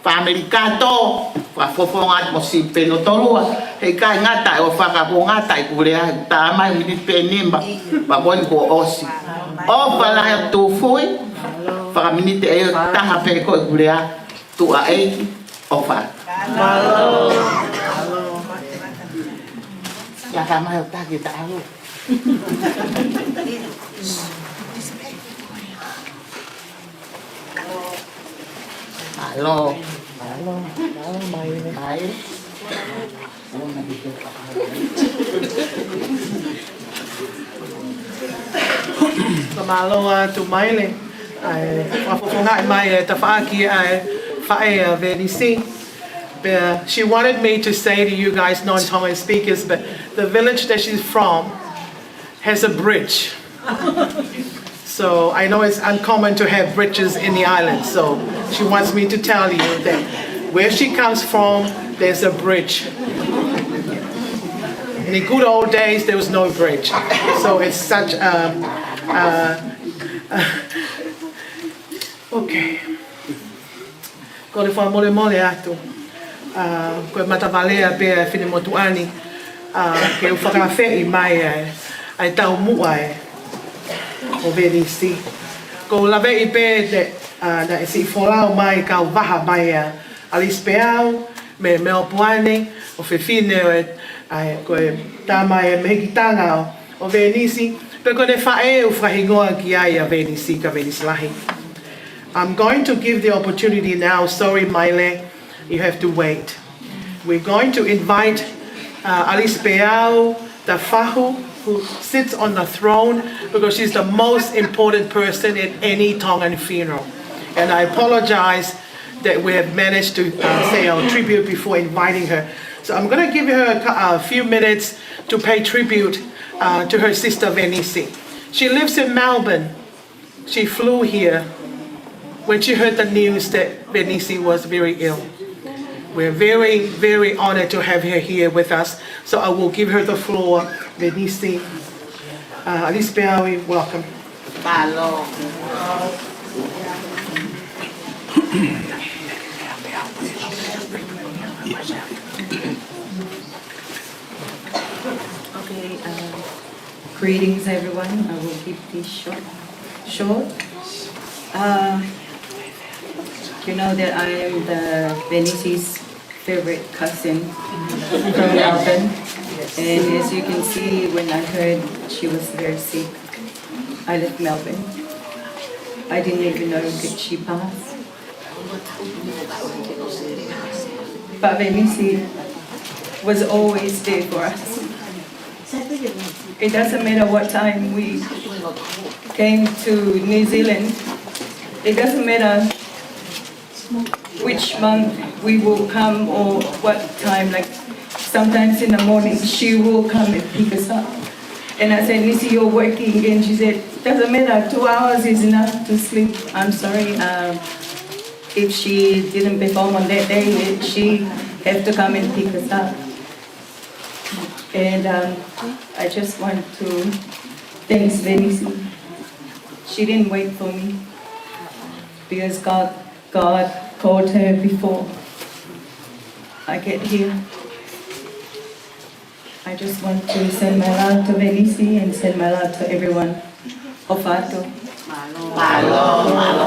fāmili kātoa, fakafofonga atu mo siʻi pē Lotolua, heʻikai ngata e ʻofa ka kuo ngata ʻeku lea, tā mai miniti pē nima, pea ko eni kuo ʻosi. ʻOfa lahi atu tūfui, fakaminiti ʻe taha pē ko ʻeku lea, tuʻa ʻeiki, ʻofa. Mālō. Ia ka mai ʻo taki ta alu. Mālō. Mālō. Mālō, Maile. Maile. Mālō atu Maile. ʻA e, fakafofongaʻi mai e tafaʻaki ʻa e faʻē ʻa Venisi. But she wanted me to say to you guys, non-Tongan speakers, but the village that she's from has a bridge. So I know it's uncommon to have bridges in the islands. So she wants me to tell you that where she comes from, there's a bridge. In the good old days, there was no bridge. So it's such, um, uh, okay. Kole fakamolemole atu. ʻA, ko e matavalea pē ʻa e finemotuʻa ni, ʻa, ke u fakaafeʻi mai ʻa e, ʻa e taumuʻa ʻo Venisi. ʻOku ou laveʻi pē te, ʻa, naʻe siʻi folau mai kau vaha mai ʻa, ʻa Lisipeau, mei Melepoane, ʻofefine ʻo e, ʻa e, ko e tama ʻe Mehikitanga ʻo ʻo Venisi, pea ko ʻene faʻē ʻoku fakahingoa ki ai ʻa Venisi, ka Venisi lahi. I'm going to give the opportunity now, sorry, Maile, you have to wait. We're going to invite, uh, Alice Peau Tafahu, who sits on the throne because she's the most important person in any Tongan funeral. And I apologize that we have managed to, uh, say our tribute before inviting her. So I'm gonna give her a cou-, a few minutes to pay tribute, uh, to her sister Venisi. She lives in Melbourne. She flew here when she heard the news that Venisi was very ill. We're very, very honored to have her here with us. So I will give her the floor, Venisi. Uh, Alice Peau, welcome. Mālō. Okay, uh, greetings, everyone. I will keep this short. Short. Uh, you know that I am the Venisi's favorite cousin from Melbourne. And as you can see, when I heard she was very sick, I left Melbourne. I didn't even know that she passed. But Venisi was always there for us. It doesn't matter what time we came to New Zealand. It doesn't matter which month we will come or what time. Like, sometimes in the morning, she will come and pick us up. And I said, "Nisi, you're working." And she said, "Doesn't matter, two hours is enough to sleep." I'm sorry, um, if she didn't perform on that day, she have to come and pick us up. And, um, I just want to thank Venisi. She didn't wait for me because God, God called her before I get here. I just want to send my love to Venisi and send my love to everyone. ʻOfa atu. Mālō, mālō, mālō.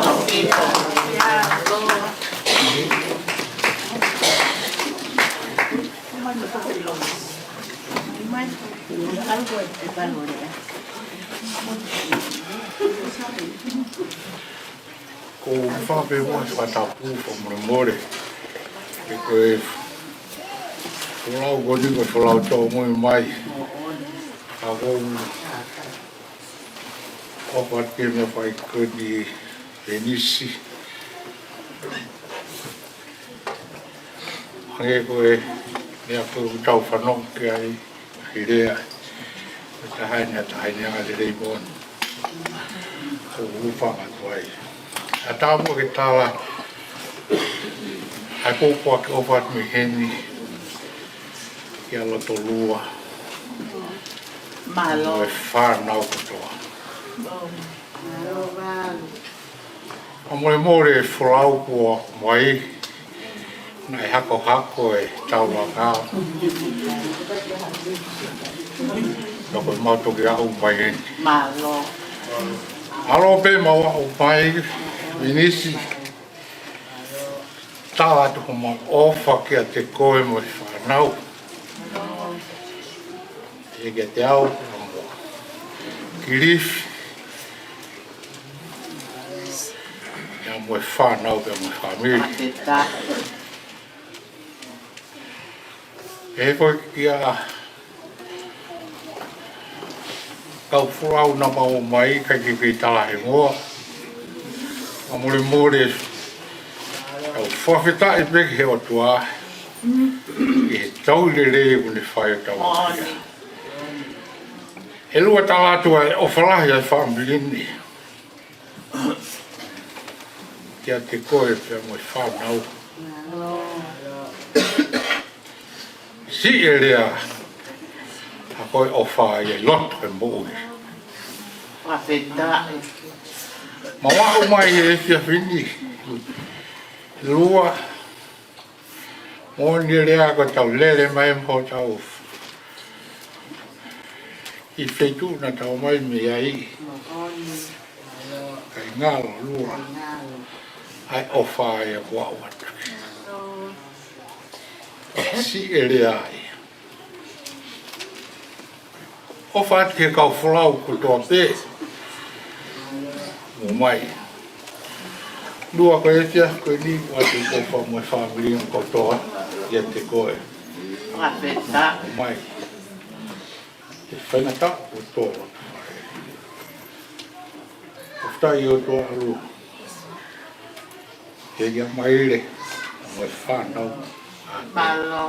Ko u fakamolemole pē muʻa he fakatapu, fakamolemole. He ko e folau ko eni ko e folau tōmui mai. Ka ko u ʻofa atu ki he meʻa fai ko eni, Venisi. Hangē ko e meʻa ko ē ʻoku tau fanongo ki ai, ʻi he lea ʻa e taʻahine, ʻa e taʻahine angalelei moʻoni. Ko u hūfanga atu ai. ʻA e taumuʻa ke tala, ʻa e ko u ʻofa atu mei heni kia Lotolua. Mālō. Mo e fānau kotoa. Mālō, mālō. Fakamolemole e folau kuo ʻomai, naʻe hakohako e taulanga. Ka ko e mau toki aʻu mai eni. Mālō. Mālō pē mau aʻu mai, Venisi. Tala atu homau ʻofa kiate koe mo e fānau. ʻIo kiate au, mo Kilifi, ʻio mo e fānau, ʻio mo e fāmili. Fakafetaʻi. ʻE ko e kia kau folau naʻa mau ʻomai, ʻikai ke kei tala hingoa. Fakamolemole, kau fakafetaʻi pē ki he ʻOtua ʻi he tauhi lelei ʻoku ne fai ʻo tauhi. ʻE lua tala atu ʻa e ʻofa lahi ʻa e fāmili ni kiate koe pea mo e fānau. Siʻi e lea, ʻa ko e ʻofa ʻi loto e moʻui. Fakafetaʻi. Mau aʻu mai he efiafi ni. Lua, moʻoni e lea ko ʻetau lele mai mo hotau kiʻi feituʻu naʻa tau ō mai mei ai. Kae ngalo, Lua, ʻa e ʻofa ʻoku aʻu atu. Siʻi e lea ia. ʻOfa atu ki he kau folau kotoa pē. Mou ō mai. Lua, ko e efiafi ko eni ʻoku ou ʻofa mo e fāmili kotoa ʻiate koe. Fakafetaʻi. Mou ō mai. Ke faingataʻa kotoa. ʻOfa atu ʻi he ʻOtua ʻAlo. Ke ʻia Maile mo e fānau. Mālō.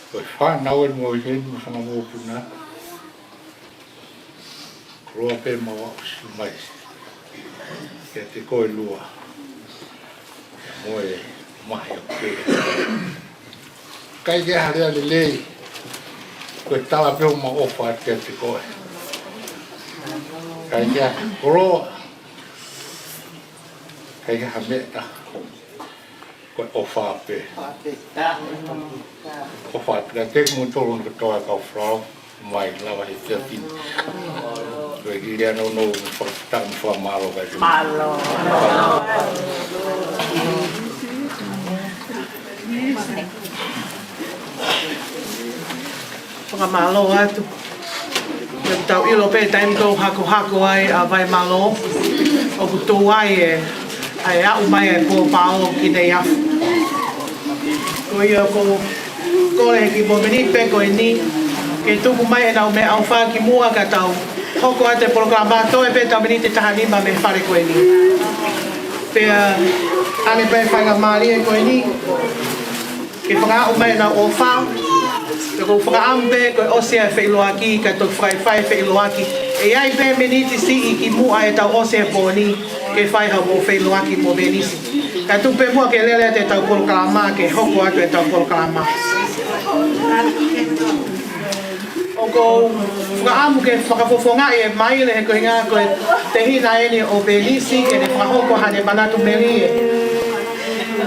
Ko e fānau eni mo e heni mo e fanga mokopuna. Koloa pē mau aʻusia mai kiate koe Lua. Mo e mahi ʻo ke. ʻIkai ke ʻi ai ha lea lelei, ko e tala pē ʻoku mau ʻofa atu kiate koe. ʻIkai ke ʻi ai ha koloa, ʻikai ke ʻi ai ha meʻa, ko e ʻofa pē. ʻOfa atu kiate kimoutolu kotoa kau folau. Mai, lava he fiafini. Ko e kiʻi lea nounou, fakafetaʻi mo fakamālō, kae mālō. Fakamālō atu. Tau ʻilo pē taimi ʻoku hakohako ai ʻa Vaimālō, ʻoku tuʻu ai e, ʻa e aʻu mai e pō pao ki Neiafu. Ko ia ʻoku ou kole he kiʻi mōmeniti pē ko eni, ke tuku mai ʻenau meʻaʻofa kimuʻa ka tau hoko atu e polokalama, toe pē ʻetau miniti ʻe taha nima mei he fale ko eni. Pea ʻoange pē faingamālie ko eni ke fakaaʻu mai ʻenau ʻofa. Pea ʻoku ou fakaʻamu pē ko e ʻosi e feʻiloaki, kae toki fakaʻi fai e feʻiloaki. ʻE ʻi ai pē miniti siʻi kimuʻa ʻetau ʻosi e pō ni, ke fai haʻamou feʻiloaki mo Venisi. Kae tuku pē muʻa ke lele atu ʻetau polokalama, ke hoko atu ʻetau polokalama. ʻOku ou fakaʻamu ke fakafofongaʻi e Maile he ko e ʻuhinga ko e tehina eni ʻo Venisi ke ne fakahoko haʻane manatu melie.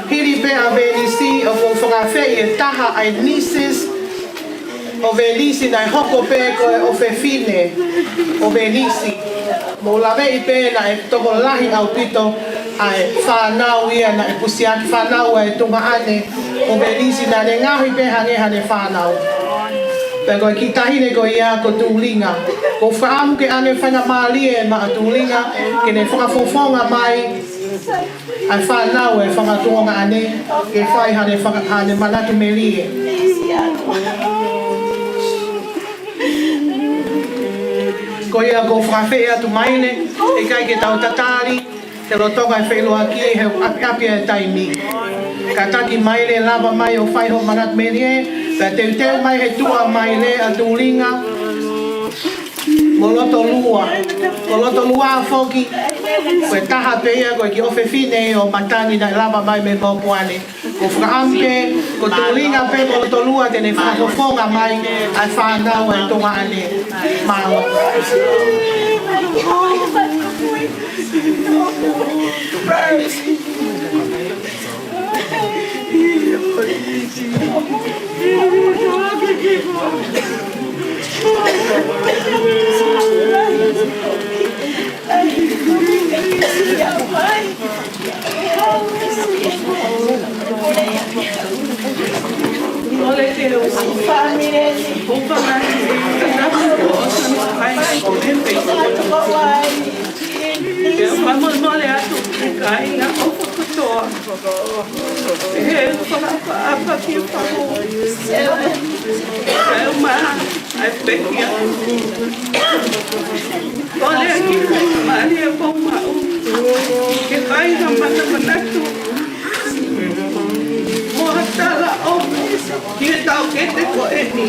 Hili pē ʻa Venisi ʻoku ou fakaafeʻi e taha ʻa e nieces ʻo Venisi naʻe hoko pē ko e ʻofefine ʻo Venisi. Mou laveʻi pē naʻe tokolahi ʻaupito ʻa e fānau ia naʻe pusiaki, fānau ʻa e tuongaʻane ʻo Venisi naʻa ne ngaohi pē hangē haʻane fānau. Pea ko e kiʻi taʻahine ko ia ko Tulinga. ʻOku ou fakaʻamu ke ʻoange faingamālie maʻa Tulinga ke ne fakafofonga mai ʻa e fānau ʻa e fanga tuongaʻane ke fai haʻane faka-, haʻane manatu melie. Ko ia ʻoku ou fakaafeʻi atu Maile, ʻikai ke tau tatali he lolotonga e feʻiloaki he ʻapiʻapi e taimi. Kātaki Maile, lava mai ʻo fai hoʻo manatu melie, pea teuteu mai he tuʻa Maile ʻa Tulinga mo Lotolua. Ko Lotolua foki, ko e taha pē ia, ko e kiʻi ʻofefine ʻo matangi naʻe lava mai mei Mokuane. ʻOku ou fakaʻamu pē ko Tulinga pē mo Lotolua te ne fakafofonga mai ʻa e fānau ʻa e tuongaʻane. Mālō. Fakamolemole atu ki he kāinga ʻofa kotoa. He fakaʻapaʻapa ki he fakamolemole. Kae ʻumaʻā ʻa e pekia. Kole ki he Laumālie Poumaʻu ke fai ha manamanatu mo ha talaʻofa ki he taʻokete ko eni.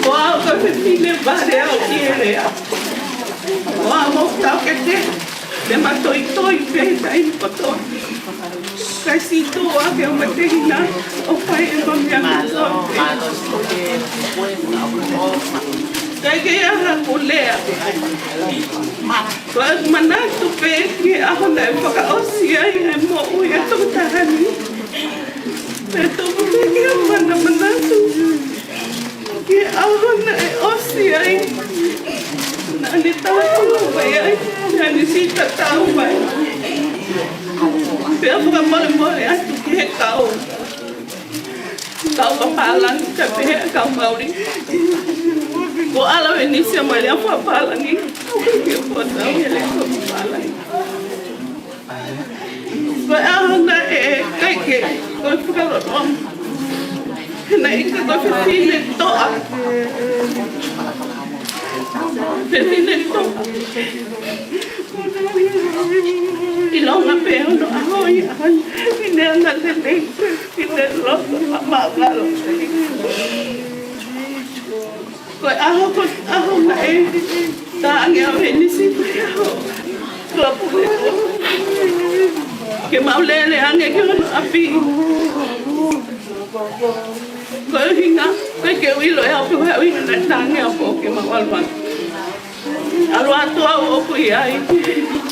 Ko au ko e fefine vale au ki he lea. Ko au mo taʻokete, te ma toitoi pē taimi kotoa. Kae sītuʻa ke u matehina ʻo fai e meʻa kotoa. Kae ʻikai ha kulea. Ko e manatu pē ki he ʻaho naʻe fakaʻosi ai e moʻui ʻa e tokotaha ni. Pea toki pē ke u manamanatu ki he ʻaho naʻe ʻosi ai. Naʻa ne tāpuaki mai ai, naʻa ne siʻi tatau mai. Pea fakamolemole atu ki he kau. Kau papālangi, ka pehē ʻa e kau Mauli, ko ʻAla Venisi ʻa Malia fakapālangi. Kau ki he pō tau ia le kau papālangi. Ko e ʻaho naʻe ʻikai ke, ko e fakaloloa. He naʻe ʻikai ko e fefine toʻa. Fefine toʻa. ʻIlonga pē hono ʻaho ia, fefine anga lelei, fefine loto ʻa mākalo. Ko e ʻaho, ko e ʻaho naʻe tā ange ʻa Venisi, ko e ʻaho. Ko e pule. Ke mau lele ange ki hono ʻapi. Ko e ʻuhinga, ko e ke ʻilo ʻe au pe ko e ʻuhinga naʻe tā ange ʻa pō ke mau ʻalu ange. ʻAlu atu au ʻoku ʻi ai.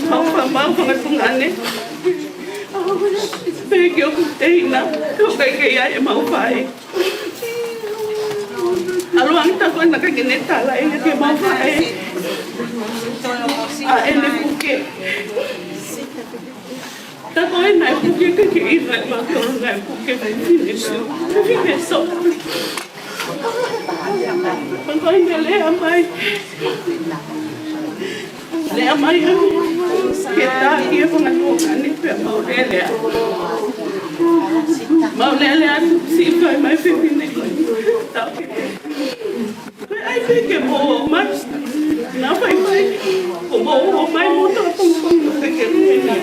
Mau fa-, mau fanga tuongaʻane. Pehē ki hoku teina, ʻoku ʻikai ke ʻi ai ʻemau faʻē. ʻAlu ange tā ko ena ka ke ne tala ia ke mau faʻē. ʻA ʻene puke. Tā ko ena ʻe puke ke ke ina ʻe mau tolo naʻe puke mai fefine. Fefine so. Pea ko ena lea mai. Lea mai au ke tā ki he fanga tuongaʻane pea mau lele atu. Mau lele atu siʻi fai mai fefine. Pea ʻai pē ke mou ō mai. Naʻa faifai. Ko mou ō mai mo tā pongipongi pē ke mou ō mai.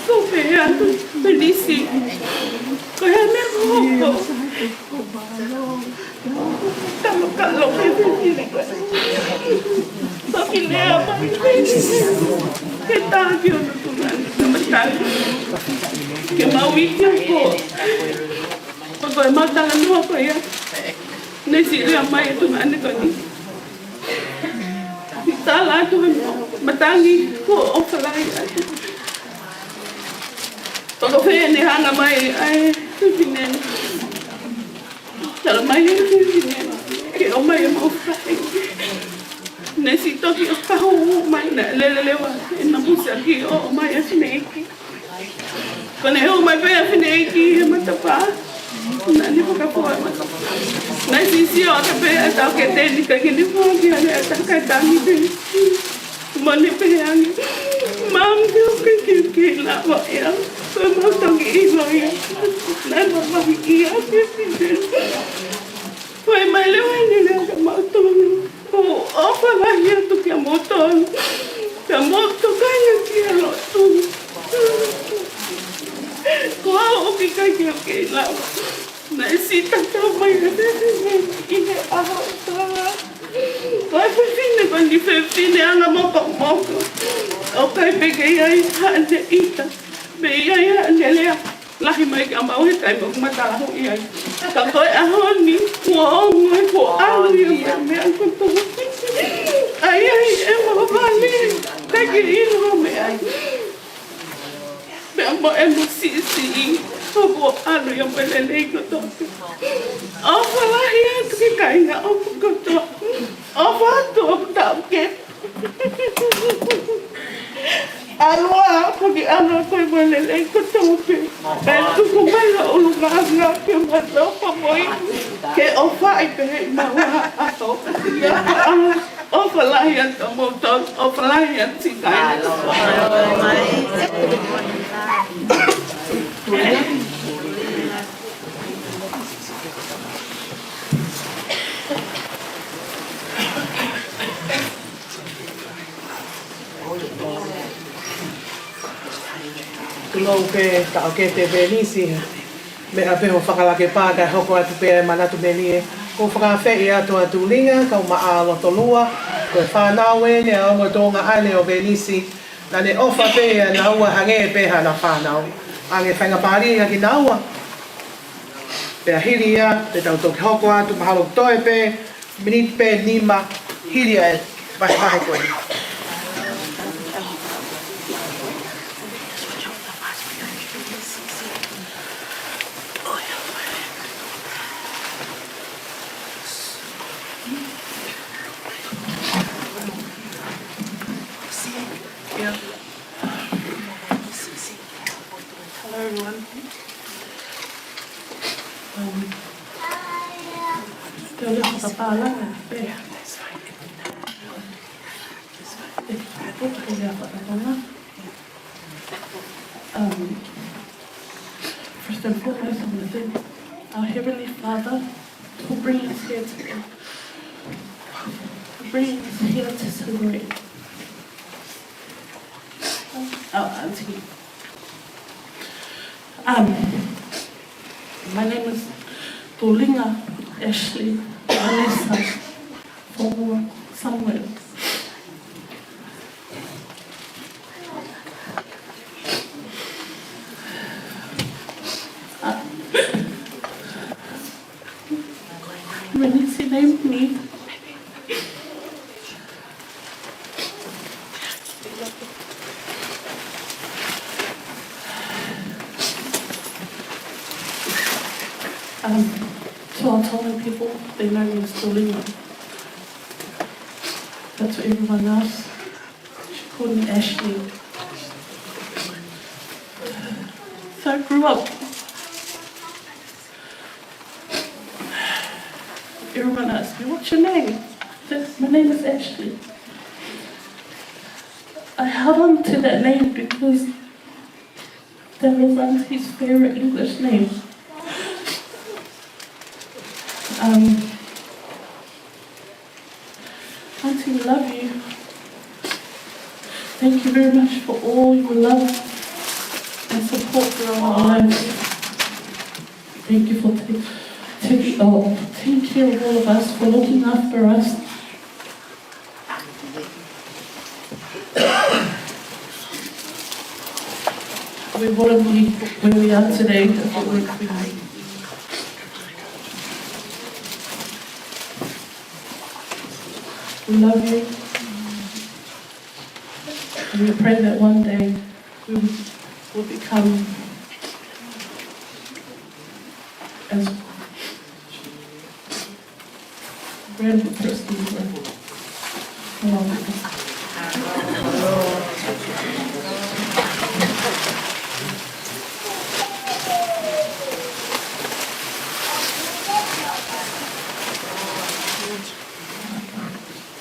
Ko pehē atu, Venisi. Ko e hā e meʻa kuo hoko? Tama kalo ke fefine ko. Toki lea mai. Ke tā ki hono tuongaʻane, tama kalo. Ke mau ʻi ai ko. Ko e mau talanoa ko ia. Naʻe siʻi lea mai e tuongaʻane ko eni. Tala atu he matangi kuo ʻofa lahi atu. Pea ko e fefine hanga mai ʻa e fefine. Tala mai e fefine ke ʻomai ʻemau faʻē. Naʻe siʻi toki ʻo kahu mai naʻe lele leva ʻena pusa ki ʻo ʻomai e fineʻeiki. Ko ʻene hū mai pē ʻa e fineʻeiki he matapā. Naʻa ne fakafua e matapā. Naʻe siʻi sio ʻaki pē ʻa e taʻokete ni ka ke ne fua ki ai ʻa e taʻokete ni pē. Mo ne pehē ange. Mom, ʻoku ʻikai ke u kei lava ia. Ko e mau toki ʻilo ia. Naʻe mamahi ia pē pē. Fai mai leva ʻene lea kia mautolu. ʻOku ou ʻofa lahi atu kia moutolu. Pea mou tokanga ki he lotu. Ko au ʻoku ʻikai ke u kei lava. Naʻe siʻi tatau mai e fefine ʻi he ʻaho tā. Ko e fefine ko eni fefine anga mokomoko. ʻOku ʻikai pē ke ʻi ai haʻane ʻita. Pe ʻi ai haʻane lea. Lahi mai kia mau he taimi ʻoku ma talahoʻi ai. Ka ko e ʻaho ni, kuo ongo ai, kuo ʻalu ia mo e meʻa kotoa. ʻAi ai ʻemau vale, ʻikai ke ʻilo ha meʻa. Pea mo ʻemau siʻisiʻi, kuo ʻalu ia mo e lelei kotoa. ʻOfa lahi atu ki he kāinga ʻoku kotoa. ʻOfa atu ʻoku tau ke ʻAlu ā, ko ki ʻalu ā ko e mo e lelei kotoa pē. Pea tuku mai ha ʻulungaanga ke ma topa mo ia. Ke ʻofaʻi pē ʻi maua ʻaho. ʻOfa lahi atu moutolu, ʻofa lahi atu siʻi kāinga. Tulou pē taʻokete Venisi, meʻa pē hoʻo fakalake pā kae hoko atu pē ʻa e manatu melie. ʻOku ou fakaafeʻi atu ʻa Tulinga, kau Maʻa Lotolua, ko e fānau eni ʻa e ongo tuongaʻane ʻo Venisi, naʻa ne ʻofa pē ʻia naua hangē pē haʻana fānau. Hangē faingamālie kia kinaua. Pea hili ia, te tau toki hoko atu mahalo toe pē, miniti pē nima, hili ia e vahevahe ko eni. Everyone. Um, te u lea fakapālanga pē. That's fine. That's fine. Te u lea fakapālanga. Um, first and foremost, I want to thank our Heavenly Father for bringing us here today, for bringing us here to celebrate our auntie. Um, my name is Tolinga Ashley Vanessa Fo'oua Samuel. Uh, Renisi named me. Um, to our Tongan people, they know me as Tolinga. But to everyone else, she called me Ashley. So I grew up. Everyone asked me, "What's your name?" I said, "My name is Ashley." I held on to that name because that was Auntie's favorite English name. Um, Auntie, we love you. Thank you very much for all your love and support throughout our lives. Thank you for ta-, taking, oh, taking care of all of us, for looking after us. We wouldn't be where we are today if it weren't for you. We love you. And we pray that one day we will become as grand as Christine.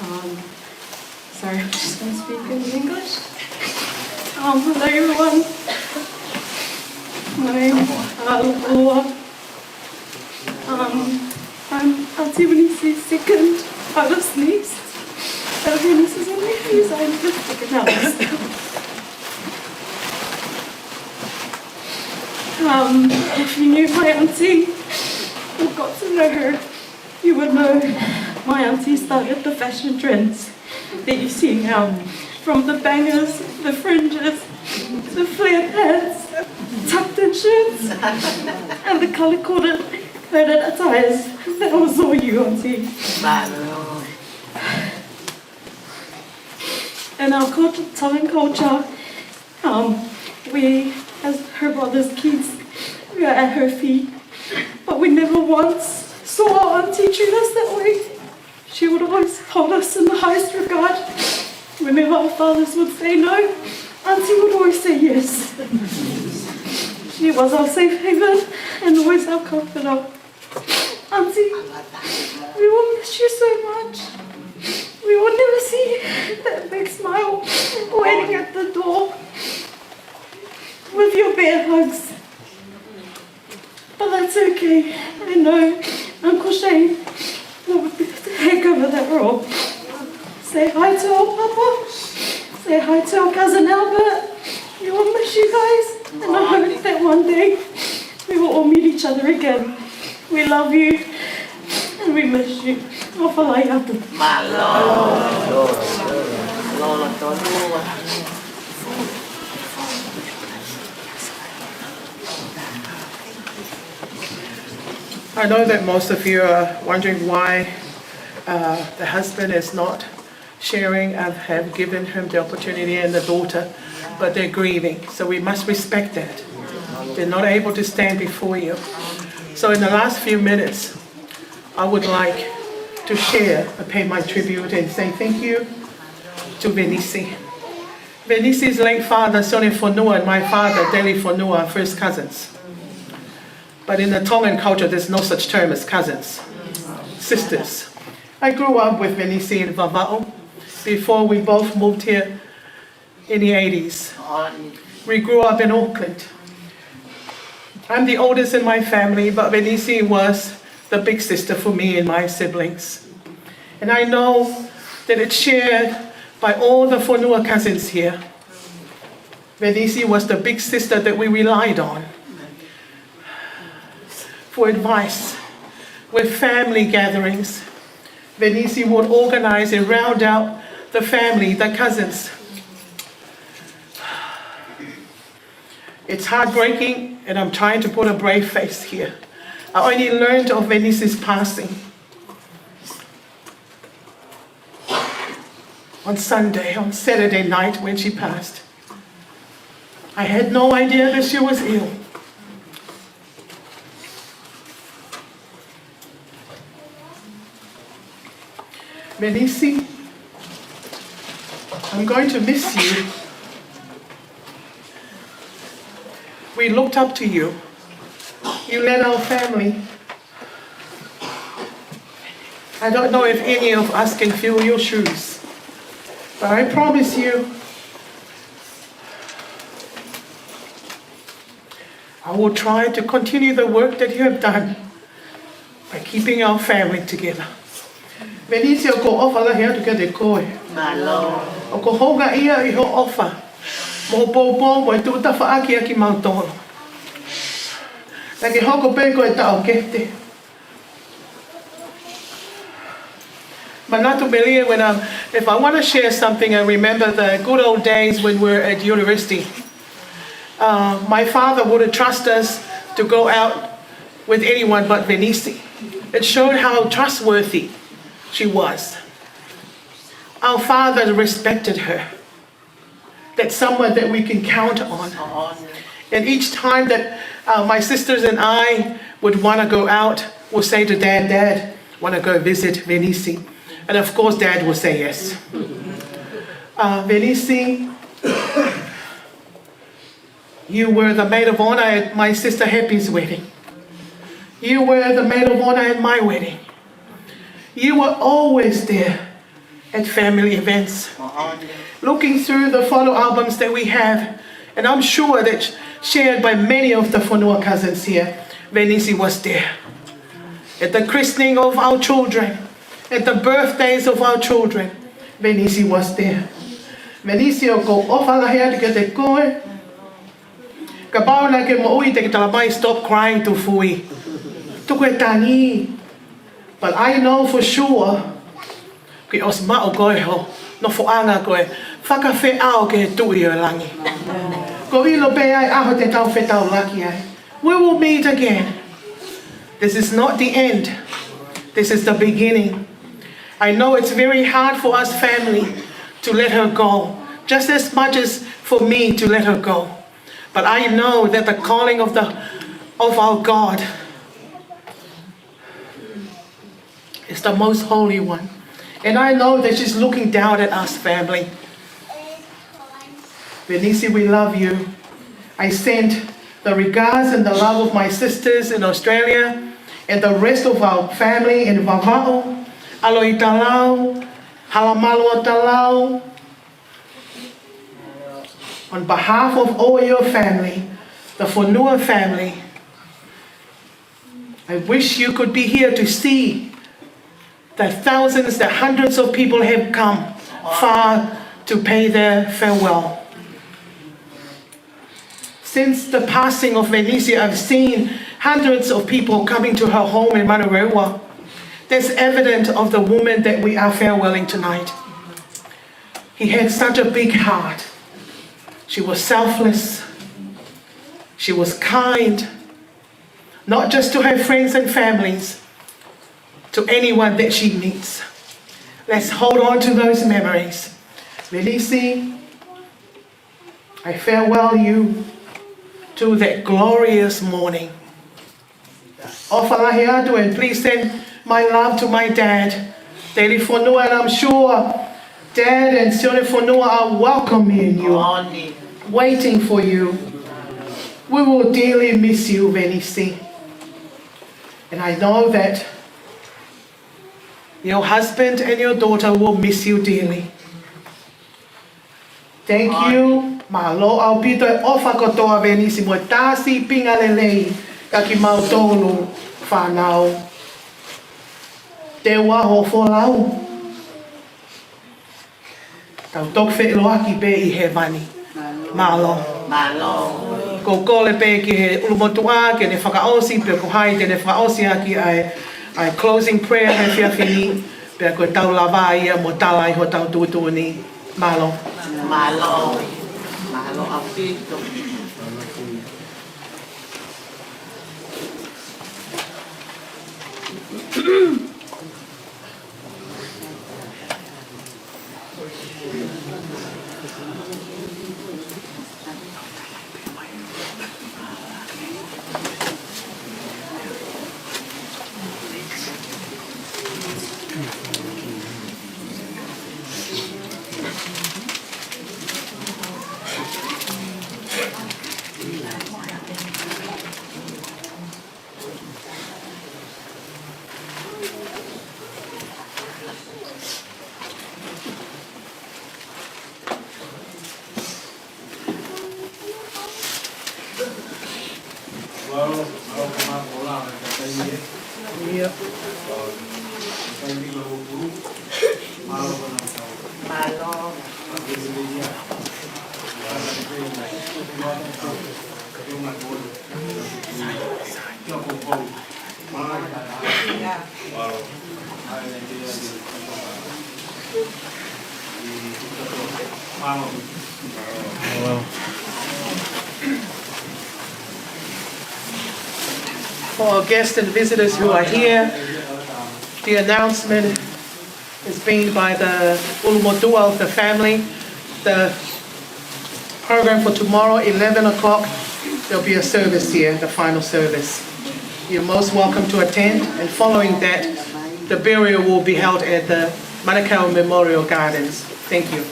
Um, sorry, I'm just gonna speak in English. Um, hello everyone. My name is Alua. Um, I'm Auntie Winnie's second eldest niece. Out of your nieces and nephews, I'm the second eldest. Um, if you knew my auntie or got to know her, you would know my auntie started the fashion trends that you see now. From the bangers, the fringes, the flare pants, tucked in shirts, and the color-coded, coded attires. That was all you, Auntie. In our culture, Tongan culture, um, we, as her brother's kids, we are at her feet. But we never once saw our auntie treat us that way. She would always hold us in the highest regard. Whenever our fathers would say no, Auntie would always say yes. She was our safe haven and always our comforter. Auntie, we will miss you so much. We will never see that big smile waiting at the door with your bear hugs. But that's okay. I know Uncle Shane will take over that role. Say hi to old Papa. Say hi to our cousin Albert. We will miss you guys. And I hope that one day we will all meet each other again. We love you. And we miss you. Mālō. Mālō. Mālō. I know that most of you are wondering why, uh, the husband is not sharing and have given him the opportunity and the daughter, but they're grieving. So we must respect that. They're not able to stand before you. So in the last few minutes, I would like to share and pay my tribute and say thank you to Venisi. Venisi's late father, Sione Fonua, and my father, Deli Fonua, are first cousins. But in the Tongan culture, there's no such term as cousins. Sisters. I grew up with Venisi in Vavaʻu before we both moved here in the eighties. We grew up in Auckland. I'm the oldest in my family, but Venisi was the big sister for me and my siblings. And I know that it's shared by all the Fonua cousins here. Venisi was the big sister that we relied on for advice. With family gatherings, Venisi would organize and round out the family, the cousins. It's heartbreaking, and I'm trying to put a brave face here. I only learned of Venisi's passing on Sunday, on Saturday night when she passed. I had no idea that she was ill. Venisi, I'm going to miss you. We looked up to you. You led our family. I don't know if any of us can fill your shoes, but I promise you, I will try to continue the work that you have done by keeping our family together. Venisi, ʻoku ou ʻofa lahi atu kiate koe. Mālō. ʻOku ou houngaʻia ʻi hoʻo ʻofa mo hoʻo poupou mo e tuʻu tafaʻaki ʻa kimautolu. Naʻa ke hoko pē ko e taʻokete. Manatu melie, when, um, if I want to share something, I remember the good old days when we were at university. Uh, my father wouldn't trust us to go out with anyone but Venisi. It showed how trustworthy she was. Our father respected her. That's someone that we can count on. And each time that, uh, my sisters and I would want to go out, we'll say to Dad, "Dad, want to go visit Venisi?" And of course, Dad will say yes. Uh, Venisi, you were the maid of honor at my sister Happy's wedding. You were the maid of honor at my wedding. You were always there at family events. Looking through the photo albums that we have, and I'm sure that shared by many of the Fonua cousins here, Venisi was there. At the christening of our children, at the birthdays of our children, Venisi was there. Venisi, ʻoku ou ʻofa lahi atu kiate koe. Kapau naʻa ke moʻui te ke talamai, "Stop crying, Tufui. Tuku e tangi." But I know for sure, ke ʻosi maʻu koe ho nofoʻanga ko e fakafeʻao ki he Tuʻi ʻo e langi. ʻOku ou ʻilo pē ʻa e ʻaho te tau fetaulaki ai. We will meet again. This is not the end. This is the beginning. I know it's very hard for us family to let her go, just as much as for me to let her go. But I know that the calling of the, of our God is the most holy one. And I know that she's looking down at us, family. Venisi, we love you. I send the regards and the love of my sisters in Australia and the rest of our family in Vavaʻu, Aloʻitalau, Halamalu ʻo Talau. On behalf of all your family, the Fonua family, I wish you could be here to see the thousands, the hundreds of people have come far to pay their farewell. Since the passing of Venisi, I've seen hundreds of people coming to her home in Manurewa. That's evident of the woman that we are farewelling tonight. He had such a big heart. She was selfless. She was kind, not just to her friends and families, to anyone that she meets. Let's hold on to those memories. Venisi, I farewell you to that glorious morning. ʻOfa lahi atu, and please send my love to my dad, Teli Fonua, and I'm sure Dad and Sione Fonua are welcoming you, waiting for you. We will dearly miss you, Venisi. And I know that your husband and your daughter will miss you dearly. Thank you. Mālō ʻaupito e ʻofa kotoa Venisi mo e tā sīpinga lelei kia kimautolu fānau. Te ua ho folau. Tau toki feʻiloaki pē ʻi hēvani. Mālō. Mālō. Ko e kole pē ki he ʻulumotuʻa ke ne fakaʻosi, pe ko hai te ne fakaʻosi ʻaki ʻa e, ʻa e closing prayer he efiafi ni, pea ko e tau lava ia mo tala ʻi hotau tuʻutuʻuni. Mālō. Mālō. Mālō ʻaupito. For our guests and visitors who are here, the announcement is being by the ʻulumotuʻa of the family. The program for tomorrow, eleven o'clock, there'll be a service here, the final service. You're most welcome to attend, and following that, the burial will be held at the Manukau Memorial Gardens. Thank you.